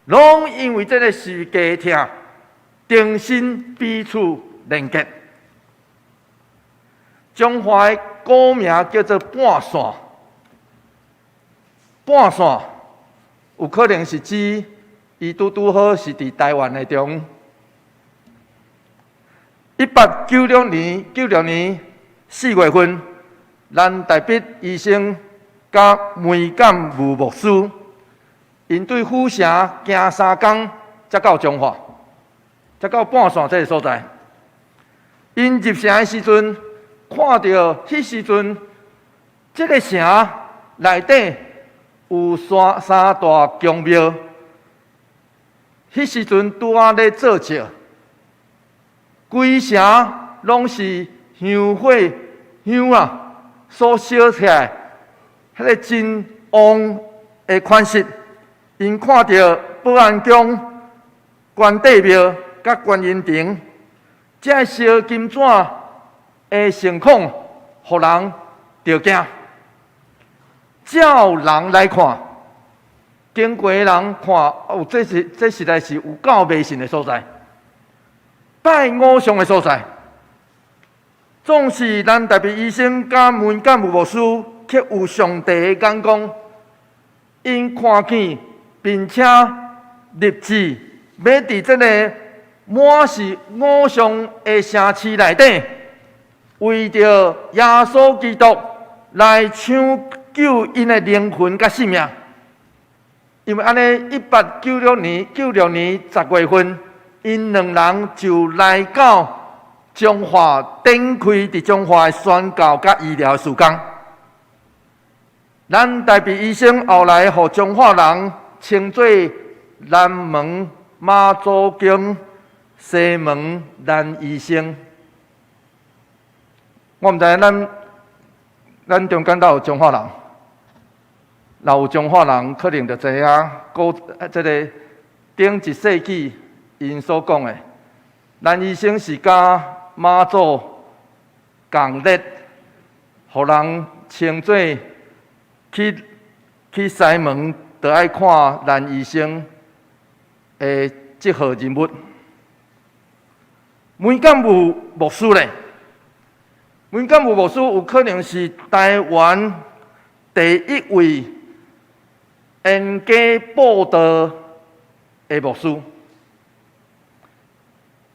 攏因為這个十字架疼，重新彼此連結。彰化的古名叫做半線，半線有可能是指伊拄拄好是佇台灣的中。1896年4月份，咱台北醫生佮梅鑑武牧師，𪜶對府城行3工，才到彰化，才到半線這个所在。𪜶入城的時陣，看著彼時陣，這个城內底有三三大宮廟，彼時陣拄仔咧做醮。規城攏是香火香啊，所燒起來，彼个真旺的款式。𪜶看著保安宮、關帝廟佮觀音亭，這个燒金紙的盛況，予人著驚。照人來看，經過的人看，哦，這實在是有夠迷信的所在，拜偶像的所在。總是咱台北醫生佮梅鑑武牧師，卻有上帝的眼光，𪜶看見並且立志欲佇這个滿是偶像的城市內底，為著耶穌基督來搶救𪜶的靈魂佮性命。因為按呢，1896年96年10月份，𪜶兩人就來到彰化，展開佇彰化的宣教佮醫療事工。咱台北醫生後來予彰化人稱做南門媽祖宮，西門蘭醫生。我毋知影咱中間敢有彰化人，若有彰化人，可能就知影古這个頂一世紀𪜶所講的，蘭醫生是佮媽祖仝列，予人稱做去西門，就愛看蘭醫生的這號人物。梅鑑武牧師咧，梅鑑武牧師有可能是台灣第一位沿街佈道的牧師，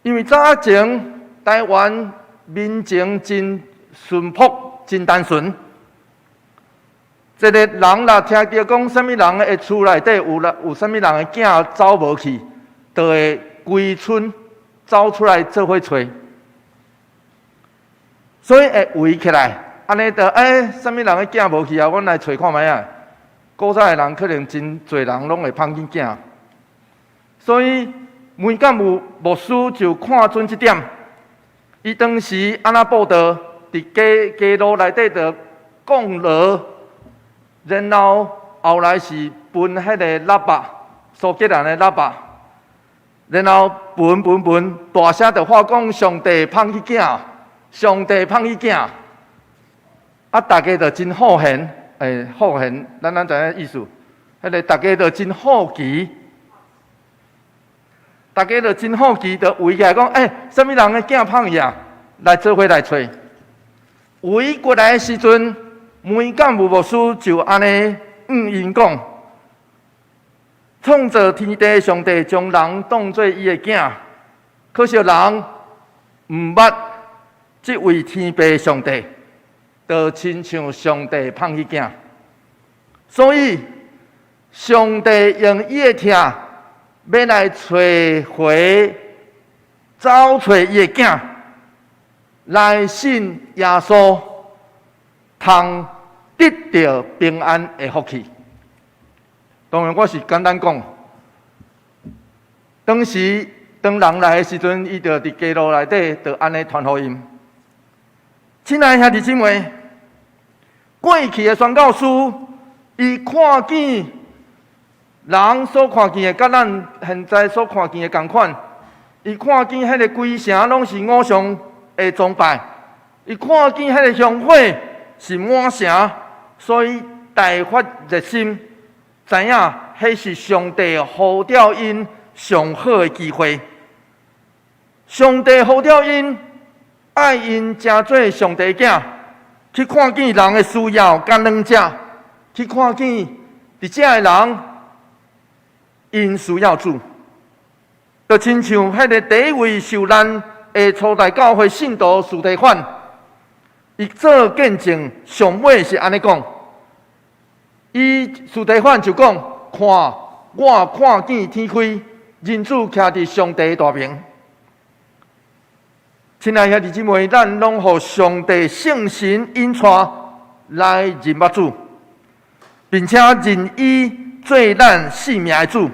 因為早前台灣民情真淳樸、真單純。一个人若聽著講啥物人的厝內底有啥物人的囝走無去，就會規村走出來做伙揣，所以會圍起來，按呢就欸，啥物人的囝無去啊？阮來揣看覓仔。古早的人可能真濟人攏會芳去囝，所以梅鑑武牧師就看準這點，伊當時按怎佈道？佇街路內底就降鑼。然後後來是分彼个喇叭，蘇格蘭的喇叭，然後分分分，大聲就喊講上帝芳去囝，上帝芳去囝，啊，大家就真好閒，欸，好閒，咱知影意思，彼个大家就真好奇，大家就真好奇，就圍起來講，欸，啥物人的囝芳去啊？來做伙來揣，圍過來的時陣，梅鑑武牧師就按呢向𪜶講：創造天地的上帝將人當做伊的囝，可惜人毋捌這位天父上帝，就親像上帝芳去囝。所以，上帝用伊的疼，欲來揣回、走揣伊的囝，來信耶穌。通得著平安的福氣。當然，我是簡單講。當時當人來的時陣，伊就佇街路內底就按呢傳福音。親愛兄弟姊妹，過去的宣教師，伊看見人所看見的，佮咱現在所看見的仝款。伊看見彼个規城攏是偶像的崇拜，伊看見彼个香火是滿城，所以大發熱心，知影彼是上帝呼召𪜶上好的機會。上帝呼召𪜶，愛𪜶成做上帝囝，去看見人的需要佮軟弱，去看見佇遮的人，𪜶需要主，就親像彼个第一位受難的初代教會信徒司提反，伊做見證上尾是按呢講，伊司提反就講：看，我看見天開，人子徛佇上帝大爿。親愛兄弟姊妹，咱攏予上帝聖神引帶來認捌主，並且認伊做咱性命的主。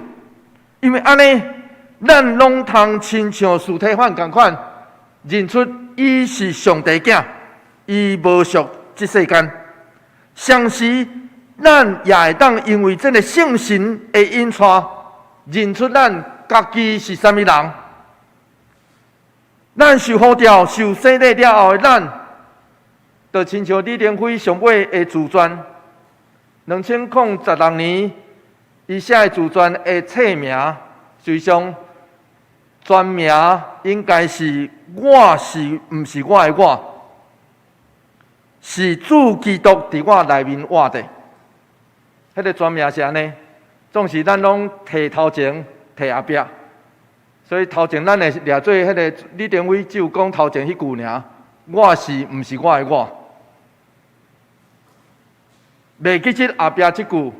因為按呢，咱攏通親像司提反仝款，認出伊是上帝囝，伊無屬這世間。同時，咱也會當因為這个聖神的引帶，認出咱家己是啥物人。咱受呼召、受洗禮了後的咱，就親像李登輝上尾的自傳，2016年，伊寫的自傳的冊名，實際上全名應該是我是毋是我的我，是主基督佇我內面活的。彼个全名是按呢，總是咱攏提頭前，提後壁。所以頭前咱會掠做彼个李登輝只有講頭前彼句爾，我是毋是我的我？袂記得後壁這句，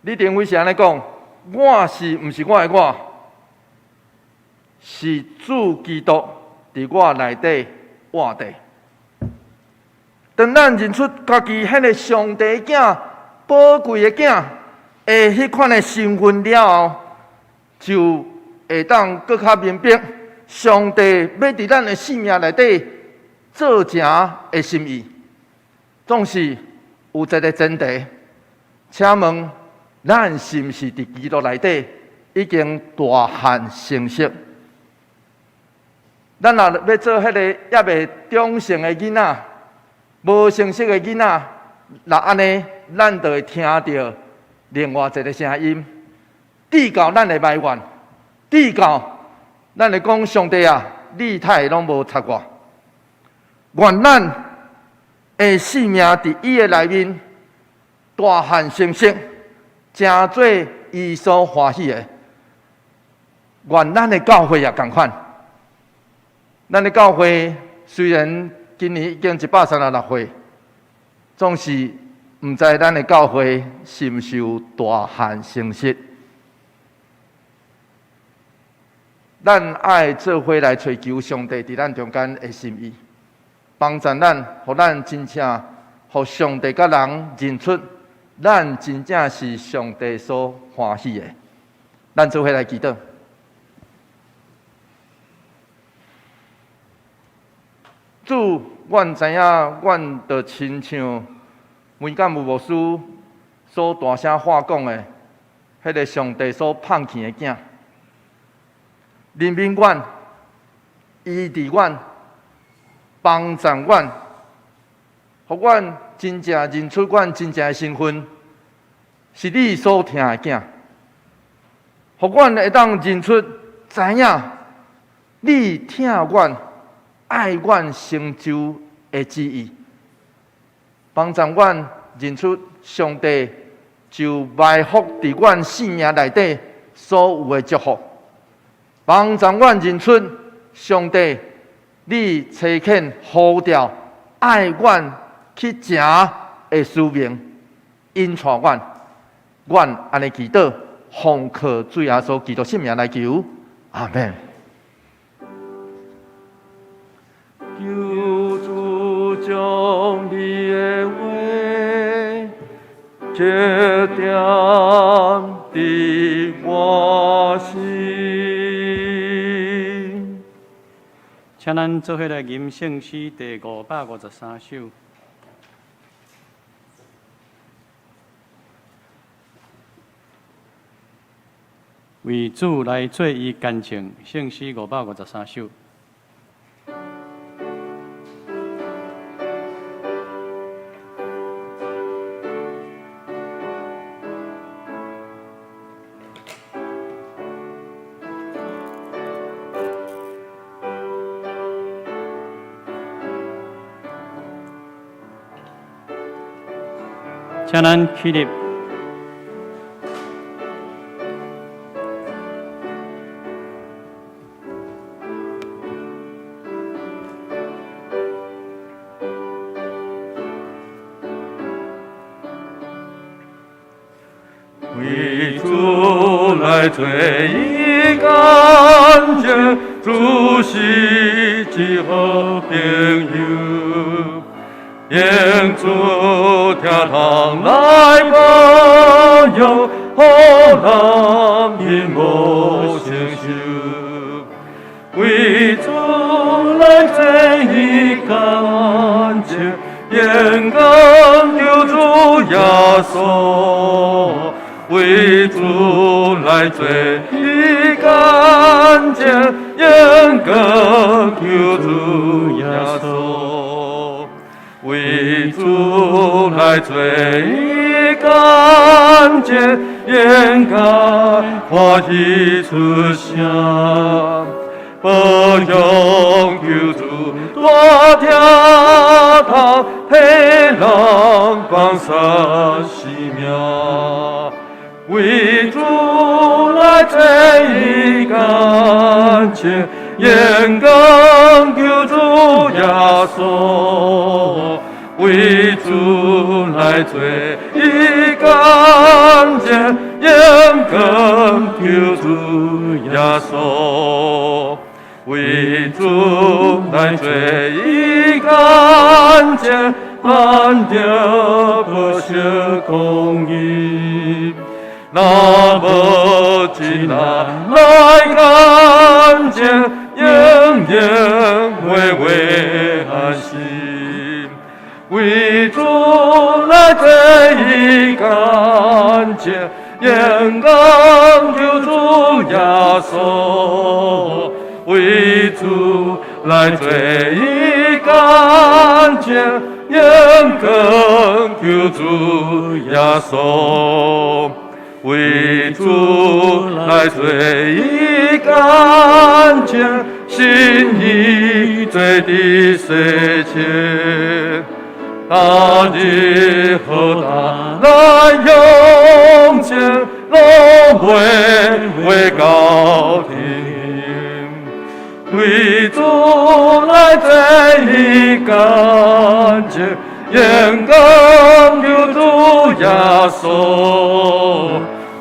李登輝是按呢講，我是毋是我的我？是主基督佇我內底活的。當咱認出家己彼个上帝囝寶貴的囝的彼款的身份了後，就會當閣較明白上帝欲佇咱的生命內底做成的心意。總是有一个前提，請問咱是毋是佇基督內底已經大漢成熟？咱若欲做彼个猶未長成的囡仔，無成熟的囡仔，若按呢，咱就會聽著另外一个聲音，直到咱會埋怨，直到咱會講上帝啊，你太會攏無插我？願咱的生命佇伊的內面大漢成熟，成做伊所歡喜的。願咱的教會也仝款。咱的教會雖然今年已經136歲，總是毋知咱的教會是毋是有大漢成熟。咱愛做伙來揣求上帝佇咱中間的心意，幫助咱，予咱真正予上帝佮人認出，咱真正是上帝所歡喜的。咱做伙來祈禱。主，阮知影，阮就親像梅敢武牧師所大聲話講的，彼个上帝所放棄的囝，憐憫阮，醫治阮，幫助阮，予阮真正認出阮真正的身份，是你所疼的囝，予阮會當認出，知影你疼阮。愛阮成就的旨意，幫助阮認出上帝就埋伏佇阮生命內底所有的祝福，幫助阮認出上帝你差遣呼召愛阮去成的使命，引帶阮，阮按呢祈禱，奉靠主耶穌基督聖名來求，阿們。求主將你的話刻點佇我心。請咱做伙來吟聖詩第553首。為主來做伊見證，聖詩553首。請咱起立，為主來做伊見證，主是一好朋友。用主疼痛來保養，予人面無承受。為主來做伊見證，勇敢求主耶穌。為主來做伊見證，勇敢求主耶穌。為主來做伊見證，應該歡喜出聲。保養求主大疼痛，替人放捨生命。為主來做伊見證，勇敢求主耶穌。為主來做伊見證，勇敢求主耶穌。為主來做伊見證，難得不惜公義。若無真愛來見證，永遠袂會安息。為主來做伊見證，勇敢求主耶穌。為主來做伊見證，勇敢求主耶穌。為主來做伊見證，心意做佇世前，大日何大來勇前，攏袂會到天。為主來做伊見證，勇敢求主耶穌。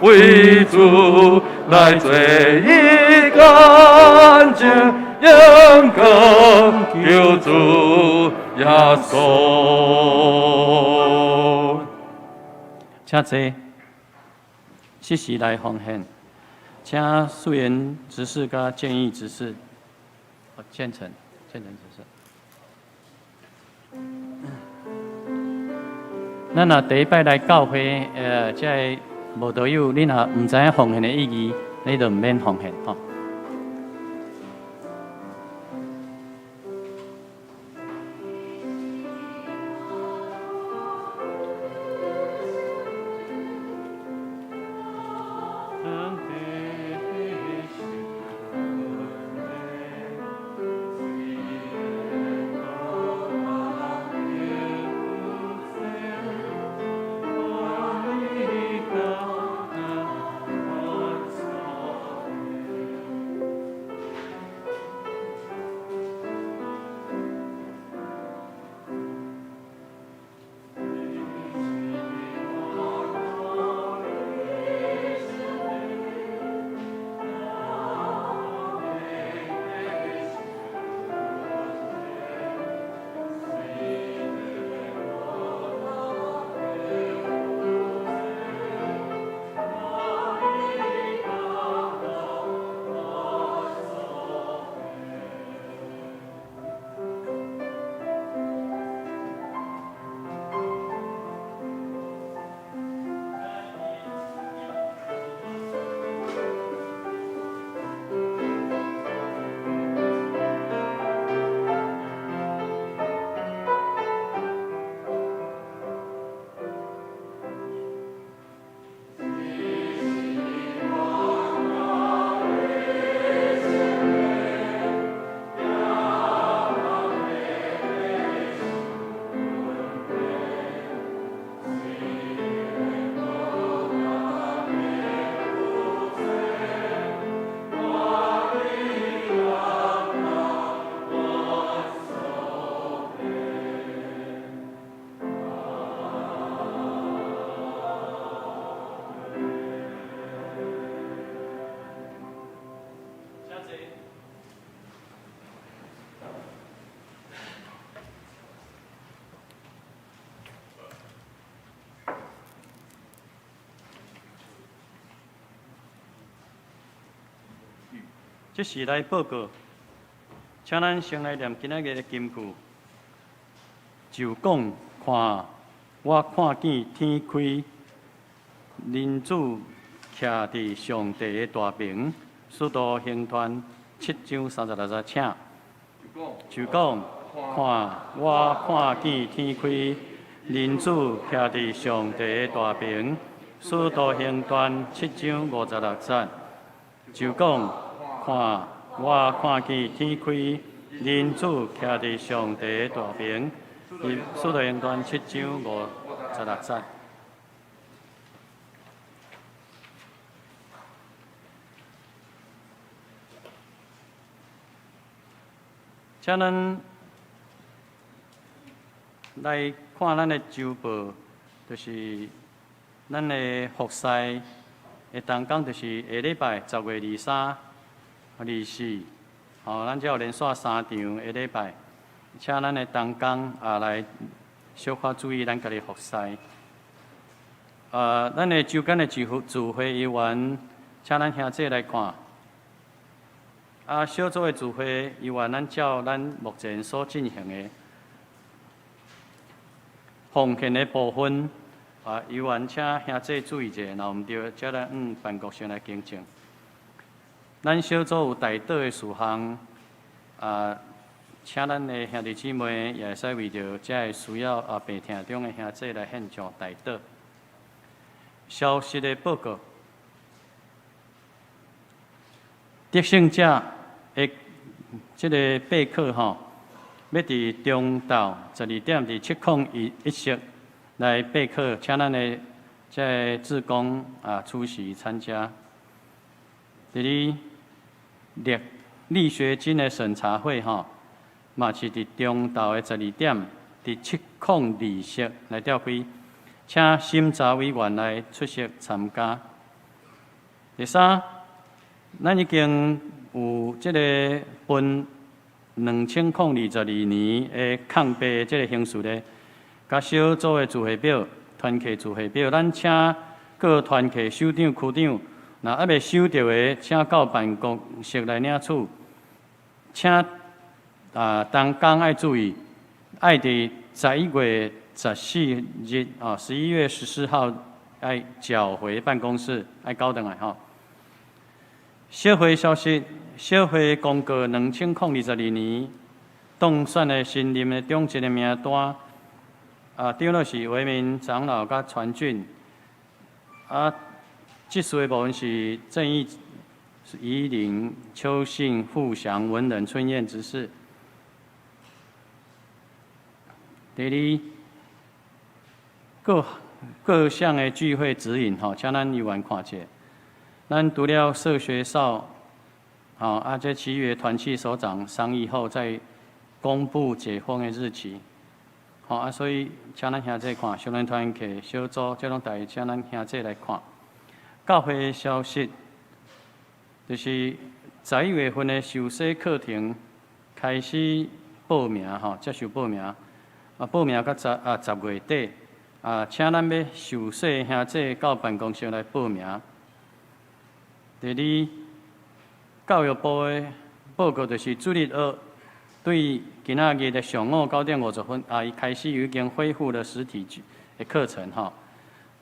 為主來做伊見證，勇敢求主耶穌。請坐，適時來奉獻，請素顏執事佮建議執事，建成，建成執事。咱若第一擺來教會，這个慕道友，你若毋知影奉獻的意義，你就毋免奉獻吼。這是來報告，請咱先來念今仔日的金句。就講看，我看見天開，人子徛佇上帝的大爿，使徒行傳7章36節，請。就講看，我看見天開，人子徛佇上帝的大爿，使徒行傳7章56節。就講看，我看見天開，人子徛佇上帝的大爿，使徒行傳7章56節。請咱來看咱的週報，就是咱的服侍的同工，就是下禮拜10月23、24，吼，咱才有連續三場下禮拜，請咱的同工也來小可注意咱家己服侍。咱的週間的聚會委員，請咱兄弟來看。小組的聚會委員，咱照咱目前所進行的奉獻的部分，委員請兄弟注意者，若毋對，才來向辦公室來更正。咱小組有代禱的事項，請咱的兄弟姊妹也會使為著遮个需要病痛中的兄弟來獻上代禱。消息的報告，得勝者的這个備課吼，欲佇中晝12點佇701室來備課，請咱的這个志工出席參加。第二，力學金的審查會吼，嘛是佇中晝的12點佇702室來召開，請審查委員來出席參加。第三，咱已經有這个分2022年的空白這个形式咧，佮小組的聚會表、團契聚會表，咱請各團契首長、區長，若猶未收著的，請到辦公室來領取。請同工愛注意，愛佇11月14日啊，11月14號愛繳回辦公室，愛交轉來吼。小會消息，小會公告2022年當選的新任的長執的名單。長老是維民長老佮傳俊。執事的部分是鄭義、怡玲、邱信、富祥、文仁、春燕執事。第二，各各項的聚會指引，吼，請咱委員看者。咱除了社學少，吼，這其餘團契首長商議後，再公布解封的日期。吼，所以請咱兄弟看，少年團契小組，這攏代請咱兄弟來看。教會消息，就是11月份的受洗課程開始報名，吼，接受報名。報名到10月底，請咱欲受洗兄弟到辦公室來報名。第二，教育部的報告就是主日學對今仔日的上午9點50分，伊開始已經恢復了實體的課程，吼。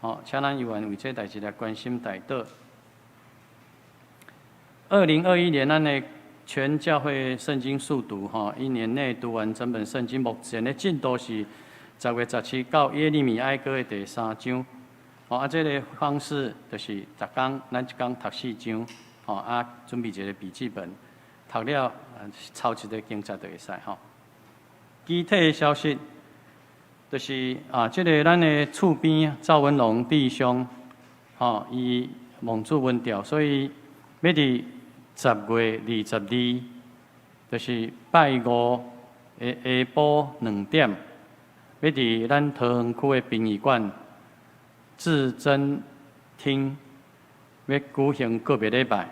吼，請咱委員為這代誌來關心代禱。2021年咱的全教會聖經速讀，吼，一年內讀完整本聖經，目前的進度是10月17到耶利米哀歌的第三章。吼，這个方式就是逐工咱一工讀四章，吼，準備一个筆記本，讀了抄一个經節就會使吼。具體的消息就是這个咱的厝邊趙文龍弟兄，吼，伊蒙主恩召，所以欲佇10月22，就是拜五的下晡2點，欲佇咱桃園區的殯儀館至真廳，欲舉行告別禮拜，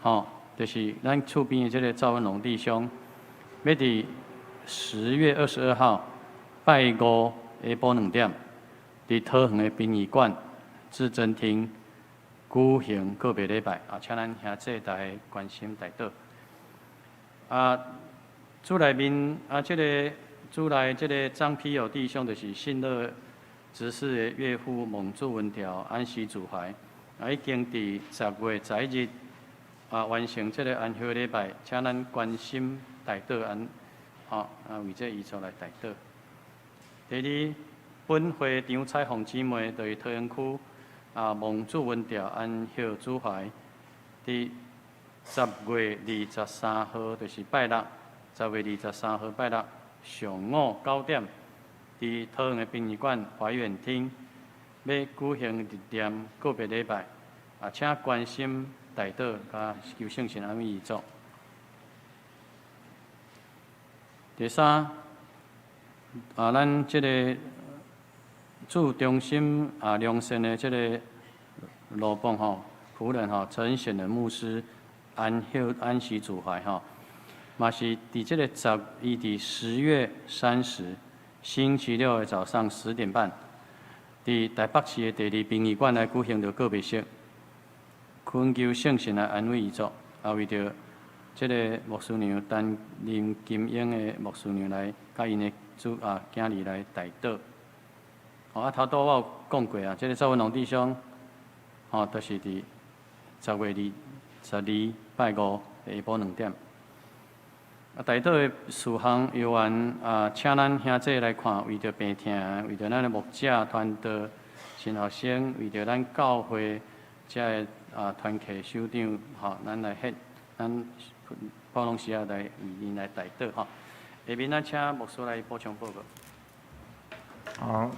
吼，就是咱厝邊的這个趙文龍弟兄，欲佇10月22號拜五下晡2點，佇桃園的殯儀館至真廳舉行告別禮拜，啊，請咱兄弟逐家關心代禱。啊，主內面啊，這个主內這个張丕友弟兄，就是信樂執事的岳父蒙主恩召安息主懷，啊，已經佇10月11日啊完成這个安息禮拜，請咱關心代禱安，吼啊為這遺族來代禱。第二，本會張彩鳳姊妹佇桃園區啊蒙主恩召安息主懷，佇10月23號，就是拜六，十月二十三號拜六上午9點，佇桃園的殯儀館懷遠廳，欲舉行日念告別禮拜，啊，請關心代禱，佮求聖神安慰遺族。第三，啊，咱這个主中心啊良善的這个奴僕吼，僕人吼，陳顯仁牧師安息安息主懷吼，嘛是佇這个十，伊佇10月30星期六的早上10點半，佇台北市的第二殯儀館來舉行著告別式，懇求聖神來安慰遺族，啊，為著這个牧師娘陳林金英的牧師娘來，佮𪜶的主啊囝兒來代禱。哦，啊，頭拄我有講過啊，這个趙文龍弟兄，吼，都是佇10月22拜五下晡2點。啊，代禱的事項猶原啊，請咱兄弟來看，為著病疼，為著咱的牧者傳道神學生，為著咱教會遮个啊團契首長，吼，咱來獻，咱普通時啊來為𪜶來代禱吼。下面咱請牧師來補充報告。好，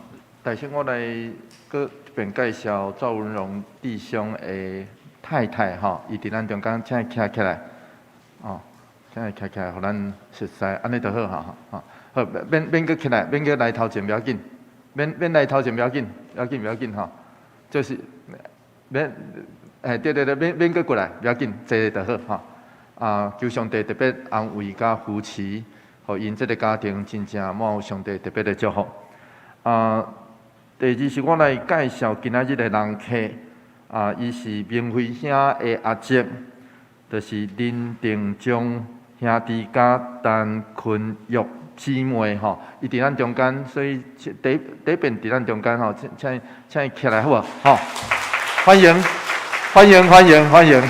首先我來閣這邊介紹趙文榮弟兄的太太吼，伊佇咱中間，請伊徛起來，哦，請伊徛起來，予咱熟似，按呢就好吼，吼，好，免免閣起來，免閣來頭前，不要緊，免免來頭前，不要緊，不要緊，不要緊吼，就是免，哎，對對對，免免閣過來，不要緊，坐就好吼。啊，求上帝特別安慰佮扶持，予𪜶這个家庭真正滿有上帝特別的祝福。啊，第二是我來介紹今仔日的人客，啊，伊是明輝兄的阿叔，就是林定忠兄弟佮陳坤玉姊妹吼，伊佇咱中間，所以第第一遍佇咱中間吼，請請請伊起來好無？吼，歡迎歡迎歡迎歡迎，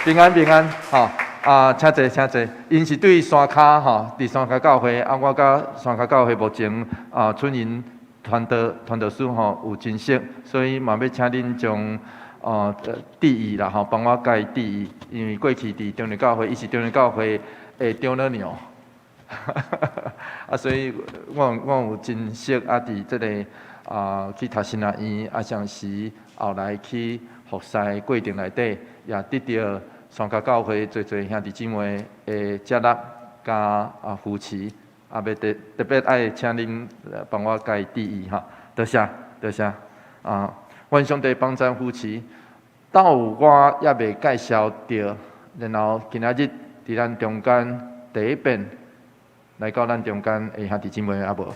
平安平安，吼啊，請坐請坐，𪜶是對山跤吼，佇山跤教會，啊，我佮山跤教會目前啊春營傳道傳道師吼有真熟，所以嘛欲請恁將哦致意啦吼，幫我共伊致意，因為過去佇中壢教會，伊是中壢教會的長老娘，啊，所以我我有真熟啊，佇這个啊去讀神學院，啊，同時後來去服侍過程內底，也得著山跤教會濟濟兄弟姊妹的接納佮啊扶持，啊，欲特特別愛請恁幫我共伊致意哈，多謝多謝啊，願上帝幫贊扶持。到我猶未介紹著，然後今仔日佇咱中間第一遍來到咱中間的兄弟姊妹猶無？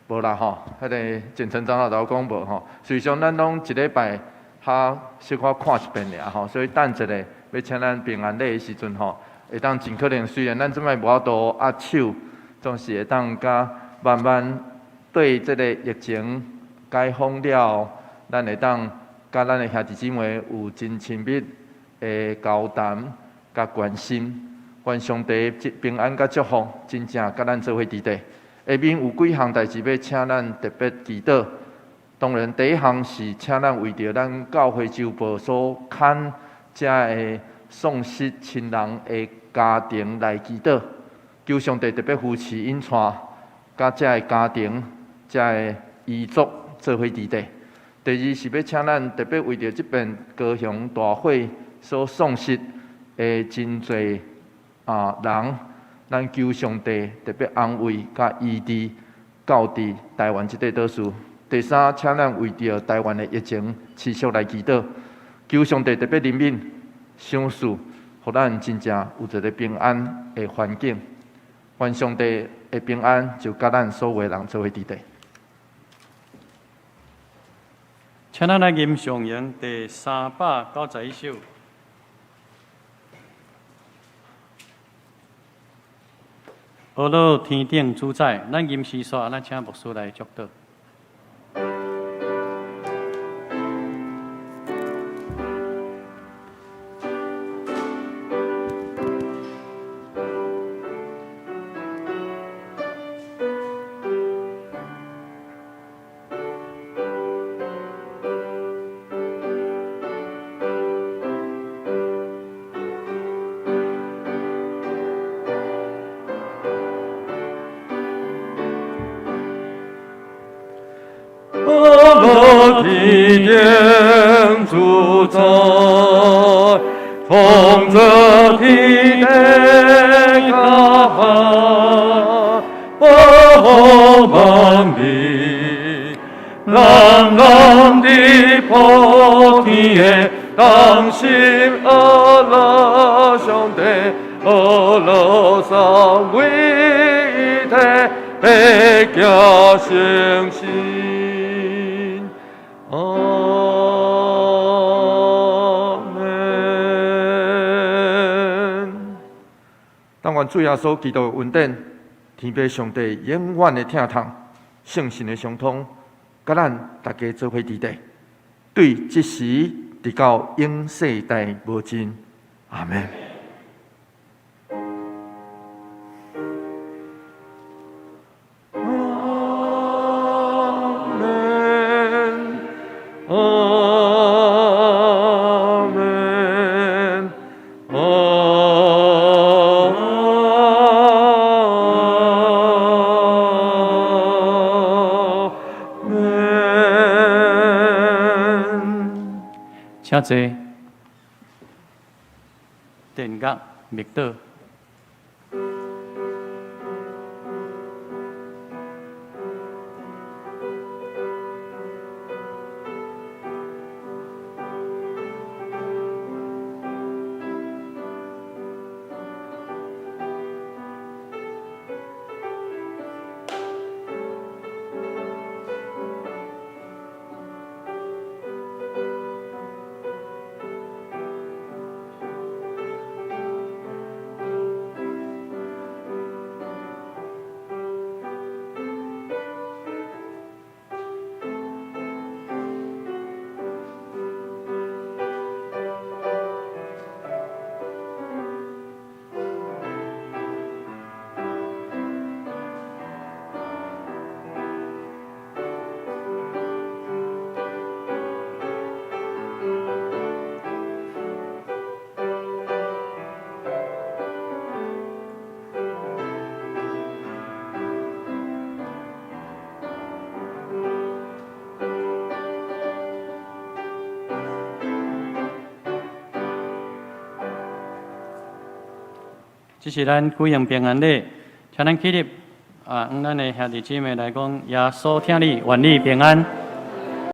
無啦吼，彼个簡稱長老都講無吼。實際上咱攏一禮拜較小可看一遍爾吼，所以等一下欲請咱平安禮的時陣吼，會當盡可能雖然咱這擺無法度握手，總是會當佮慢慢對這个疫情解封了，咱會當佮咱的兄弟姊妹有真親密的交談佮關心，願上帝平安佮祝福，真正佮咱做伙佇底。下面有幾項代誌欲請咱特別祈禱。當然，第一項是請咱為著咱教會周報所刊遮个喪失親人的家庭來祈禱，求上帝特別扶持𪜶帶，佮遮个家庭、遮个遺族做伙佇底。第二是欲請咱特別為著這遍高雄大火所喪失的真濟啊人，咱求上帝特別安慰佮醫治，到佇台灣這塊島嶼。第三，請咱為著台灣的疫情持續來祈禱，求上帝特別憐憫、賞賜，予咱真正有一个平安的環境。願上帝的平安就佮咱所有的人做伙佇底。請咱來吟誦詠第391首。阿樂天頂主宰，咱吟詩煞，咱請牧師來祝禱。阿樂天頂主宰，創造天地甲海，保護萬民，人人佇普天的同心阿樂上帝，阿樂三位一體，白行聖神。阿門。但願主耶穌基督的恩典、天父上帝永遠的疼痛、聖神的相通，佮咱大家做伙佇咧，對這時直到永世代無盡。阿門。阿門，阿門，阿門。請坐。殿樂默禱。這是咱舉行平安禮，請咱起立啊！向咱的兄弟姊妹來講，耶穌疼你，願你平安。